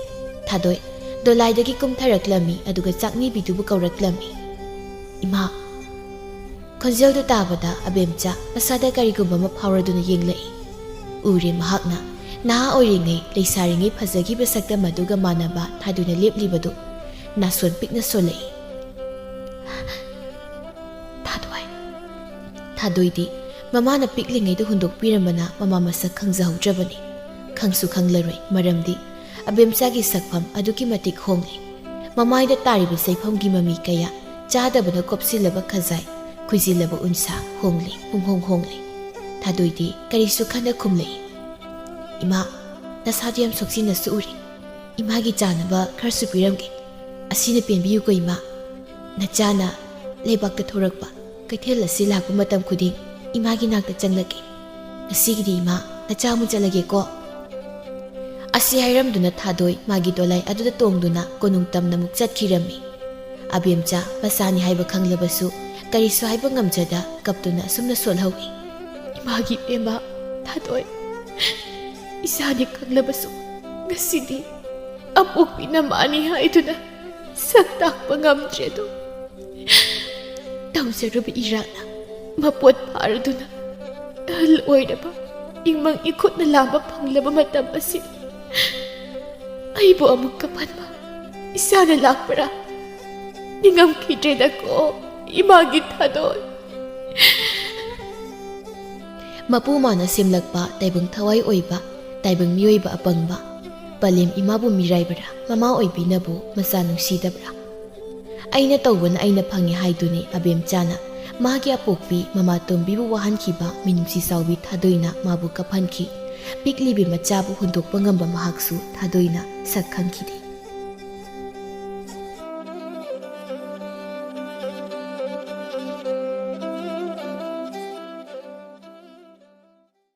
ꯊꯥꯗꯣꯏ ꯗꯣꯂꯥꯏꯗꯒꯤ ꯀꯨꯝꯊꯔꯛꯂꯝꯃꯤ, ꯑꯗꯨꯒ ꯆꯥꯛꯅꯤꯕꯤꯗꯨꯕꯨ ꯀꯧꯔꯛꯂꯝꯃꯤ꯫ "ꯏꯃꯥ!" ꯈꯣꯟꯖꯦꯜꯗꯨ ꯇꯥꯕꯗ ꯑꯕꯦꯝꯆꯥ ꯃꯁꯥꯗ ꯀꯔꯤꯒꯨꯝꯕ ꯑꯃ ꯐꯥꯎꯔꯗꯨꯅ ꯌꯦꯡꯂꯛꯏ꯫ ꯎꯔꯦ ꯃꯍꯥꯛꯅ ꯅꯍꯥ ꯑꯣꯏꯔꯤꯉꯩ, ꯂꯩꯁꯥꯔꯤꯉꯩ ꯐꯖꯈꯤꯕ ꯁꯛꯇꯝ ꯑꯗꯨꯒ ꯃꯥꯟꯅꯕ ꯊꯥꯗꯣꯏꯅ ꯂꯦꯞꯂꯤꯕꯗꯨ꯫ ꯅꯥꯁꯣꯟ ꯄꯤꯛꯅ ꯁꯣꯜꯂꯛꯏ꯫ "ꯊꯥꯗꯣꯏ!" ꯊꯥꯗꯣꯏꯗꯤ ꯃꯃꯥꯅ ꯄꯤꯛꯂꯤꯉꯩꯗ ꯍꯨꯟꯗꯣꯛꯄꯤꯔꯝꯕꯅ ꯃꯃꯥ ꯃꯁꯛ ꯈꯪꯖꯍꯧꯗ꯭ꯔꯕꯅꯤ꯫ ꯈꯪꯁꯨ ꯈꯪꯂꯔꯣꯏ, ꯃꯔꯝꯗꯤ ꯑꯕꯦꯝꯆꯥꯒꯤ ꯁꯛꯐꯝ ꯑꯗꯨꯛꯀꯤ ꯃꯇꯤꯛ ꯍꯣꯡꯂꯤ꯫ ꯃꯃꯥꯏꯗ ꯇꯥꯔꯤꯕ ꯁꯩꯐꯝꯒꯤ ꯃꯃꯤ ꯀꯌꯥ, ꯆꯥꯗꯕꯅ ꯀꯣꯞꯁꯤꯜꯂꯕ ꯈꯖꯥꯏ, ꯈꯨꯏꯖꯤꯜꯂꯕ ꯎꯟꯁꯥ ꯍꯣꯡꯂꯤ, ꯄꯨꯡꯍꯣꯡ ꯍꯣꯡꯂꯤ꯫ ꯊꯥꯗꯣꯏꯗꯤ ꯀꯔꯤꯁꯨ ꯈꯟꯗ ꯈꯨꯝꯂꯛꯏ꯫ "ꯏꯃꯥ, ꯅꯁꯥꯗꯨ ꯌꯥꯝ ꯁꯣꯛꯆꯤꯟꯅꯁꯨ ꯎꯔꯤ꯫ ꯏꯃꯥꯒꯤ ꯆꯥꯅꯕ ꯈꯔꯁꯨ ꯄꯤꯔꯝꯒꯦ꯫ ꯑꯁꯤꯅ ꯄꯦꯟꯕꯤꯌꯨꯀꯣ ꯏꯃꯥ꯫ ꯅꯆꯥꯅ ꯂꯩꯕꯥꯛꯇ ꯊꯣꯔꯛꯄ, ꯀꯩꯊꯦꯜ ꯑꯁꯤ ꯂꯥꯛꯄ ꯃꯇꯝ ꯈꯨꯗꯤꯡ ꯏꯃꯥꯒꯤ ꯅꯥꯛꯇ ꯆꯪꯂꯛꯀꯦ꯫ ꯉꯁꯤꯒꯤꯗꯤ ꯏꯃꯥ, ꯅꯆꯥ ꯑꯃꯨꯛ ꯆꯠꯂꯒꯦꯀꯣ꯫" ꯑꯁꯤ ꯍꯥꯏꯔꯝꯗꯨꯅ ꯊꯥꯗꯣꯏ ꯃꯥꯒꯤ ꯗꯣꯂꯥꯏ ꯑꯗꯨꯗ ꯇꯣꯡꯗꯨꯅ ꯀꯣꯅꯨꯡ ꯇꯝꯅ ꯑꯃꯨꯛ ꯆꯠꯈꯤꯔꯝꯃꯤ꯫ ꯑꯕꯦꯝꯆꯥ ꯃꯆꯥꯅꯤ ꯍꯥꯏꯕ ꯈꯪꯂꯕꯁꯨ ꯀꯔꯤꯁꯨ ꯍꯥꯏꯕ ꯉꯝꯖꯗ ꯀꯞꯇꯨꯅ ꯑꯁꯨꯝꯅ ꯁꯣꯜꯍꯧꯏ꯫ "ꯏꯃꯥꯒꯤ ꯄꯦꯝꯕ ꯊꯥꯗꯣꯏ, ꯏꯆꯥꯅꯤ ꯈꯪꯂꯕꯁꯨ ꯉꯁꯤꯗꯤ ꯑꯄꯣꯛꯄꯤꯅ ꯃꯥꯅꯤ ꯍꯥꯏꯗꯨꯅ ꯁꯛ ꯇꯥꯛꯄ ꯉꯝꯗ꯭ꯔꯦꯗꯣ꯫ ꯄꯥꯝꯖꯔꯨꯕ ꯏꯔꯥꯠꯅ ꯃꯄꯣꯠ ꯐꯥꯔꯗꯨꯅ ꯑꯍꯜ ꯑꯣꯏꯔꯕ ꯏꯪꯃꯪ ꯏꯈꯨꯠꯅ ꯂꯥꯝꯕ ꯐꯪꯂꯕ ꯃꯇꯝ ꯑꯁꯤ ꯑꯩꯕꯨ ꯑꯃꯨꯛ ꯀꯞꯍꯟꯕ ꯏꯁꯥꯅ ꯂꯥꯛꯄ꯭ꯔꯥ? ꯅꯤꯡꯉꯝꯈꯤꯗ꯭ꯔꯦꯗꯀꯣ ꯏꯃꯥꯒꯤ ꯊꯥꯗꯣꯏ꯫ ꯃꯄꯨ ꯃꯥꯅ ꯁꯦꯝꯂꯛꯄ ꯇꯥꯏꯕꯪ ꯊꯋꯥꯏ ꯑꯣꯏꯕ, ꯇꯥꯏꯕꯪ ꯃꯤꯑꯣꯏꯕ ꯑꯄꯪꯕ, ꯄꯂꯦꯝ ꯏꯃꯥꯕꯨ ꯃꯤꯔꯥꯏꯕ꯭ꯔꯥ? ꯃꯃꯥ ꯑꯣꯏꯕꯤꯅꯕꯨ ꯃꯆꯥ ꯅꯨꯡꯁꯤꯗꯕ꯭ꯔꯥ? ꯑꯩꯅ ꯇꯧꯕꯅ ꯑꯩꯅ ꯐꯪꯉꯤ ꯍꯥꯏꯗꯨꯅꯤ ꯑꯕꯦꯝꯆꯥꯅ ꯃꯥꯒꯤ ꯑꯄꯣꯛꯄꯤ ꯃꯃꯥ ꯇꯣꯝꯕꯤꯕꯨ ꯋꯥꯍꯟꯈꯤꯕ ꯃꯤꯅꯨꯡꯁꯤ ꯆꯥꯎꯕꯤ ꯊꯥꯗꯣꯏꯅ ꯃꯥꯕꯨ ꯀꯞꯍꯟꯈꯤ꯫ ꯄꯤꯛꯂꯤꯕꯤ ꯃꯆꯥꯕꯨ ꯍꯨꯟꯗꯣꯛꯄ ꯉꯝꯕ ꯃꯍꯥꯛꯁꯨ ꯊꯥꯗꯣꯏꯅ ꯁꯛ ꯈꯪꯈꯤꯗꯦ꯫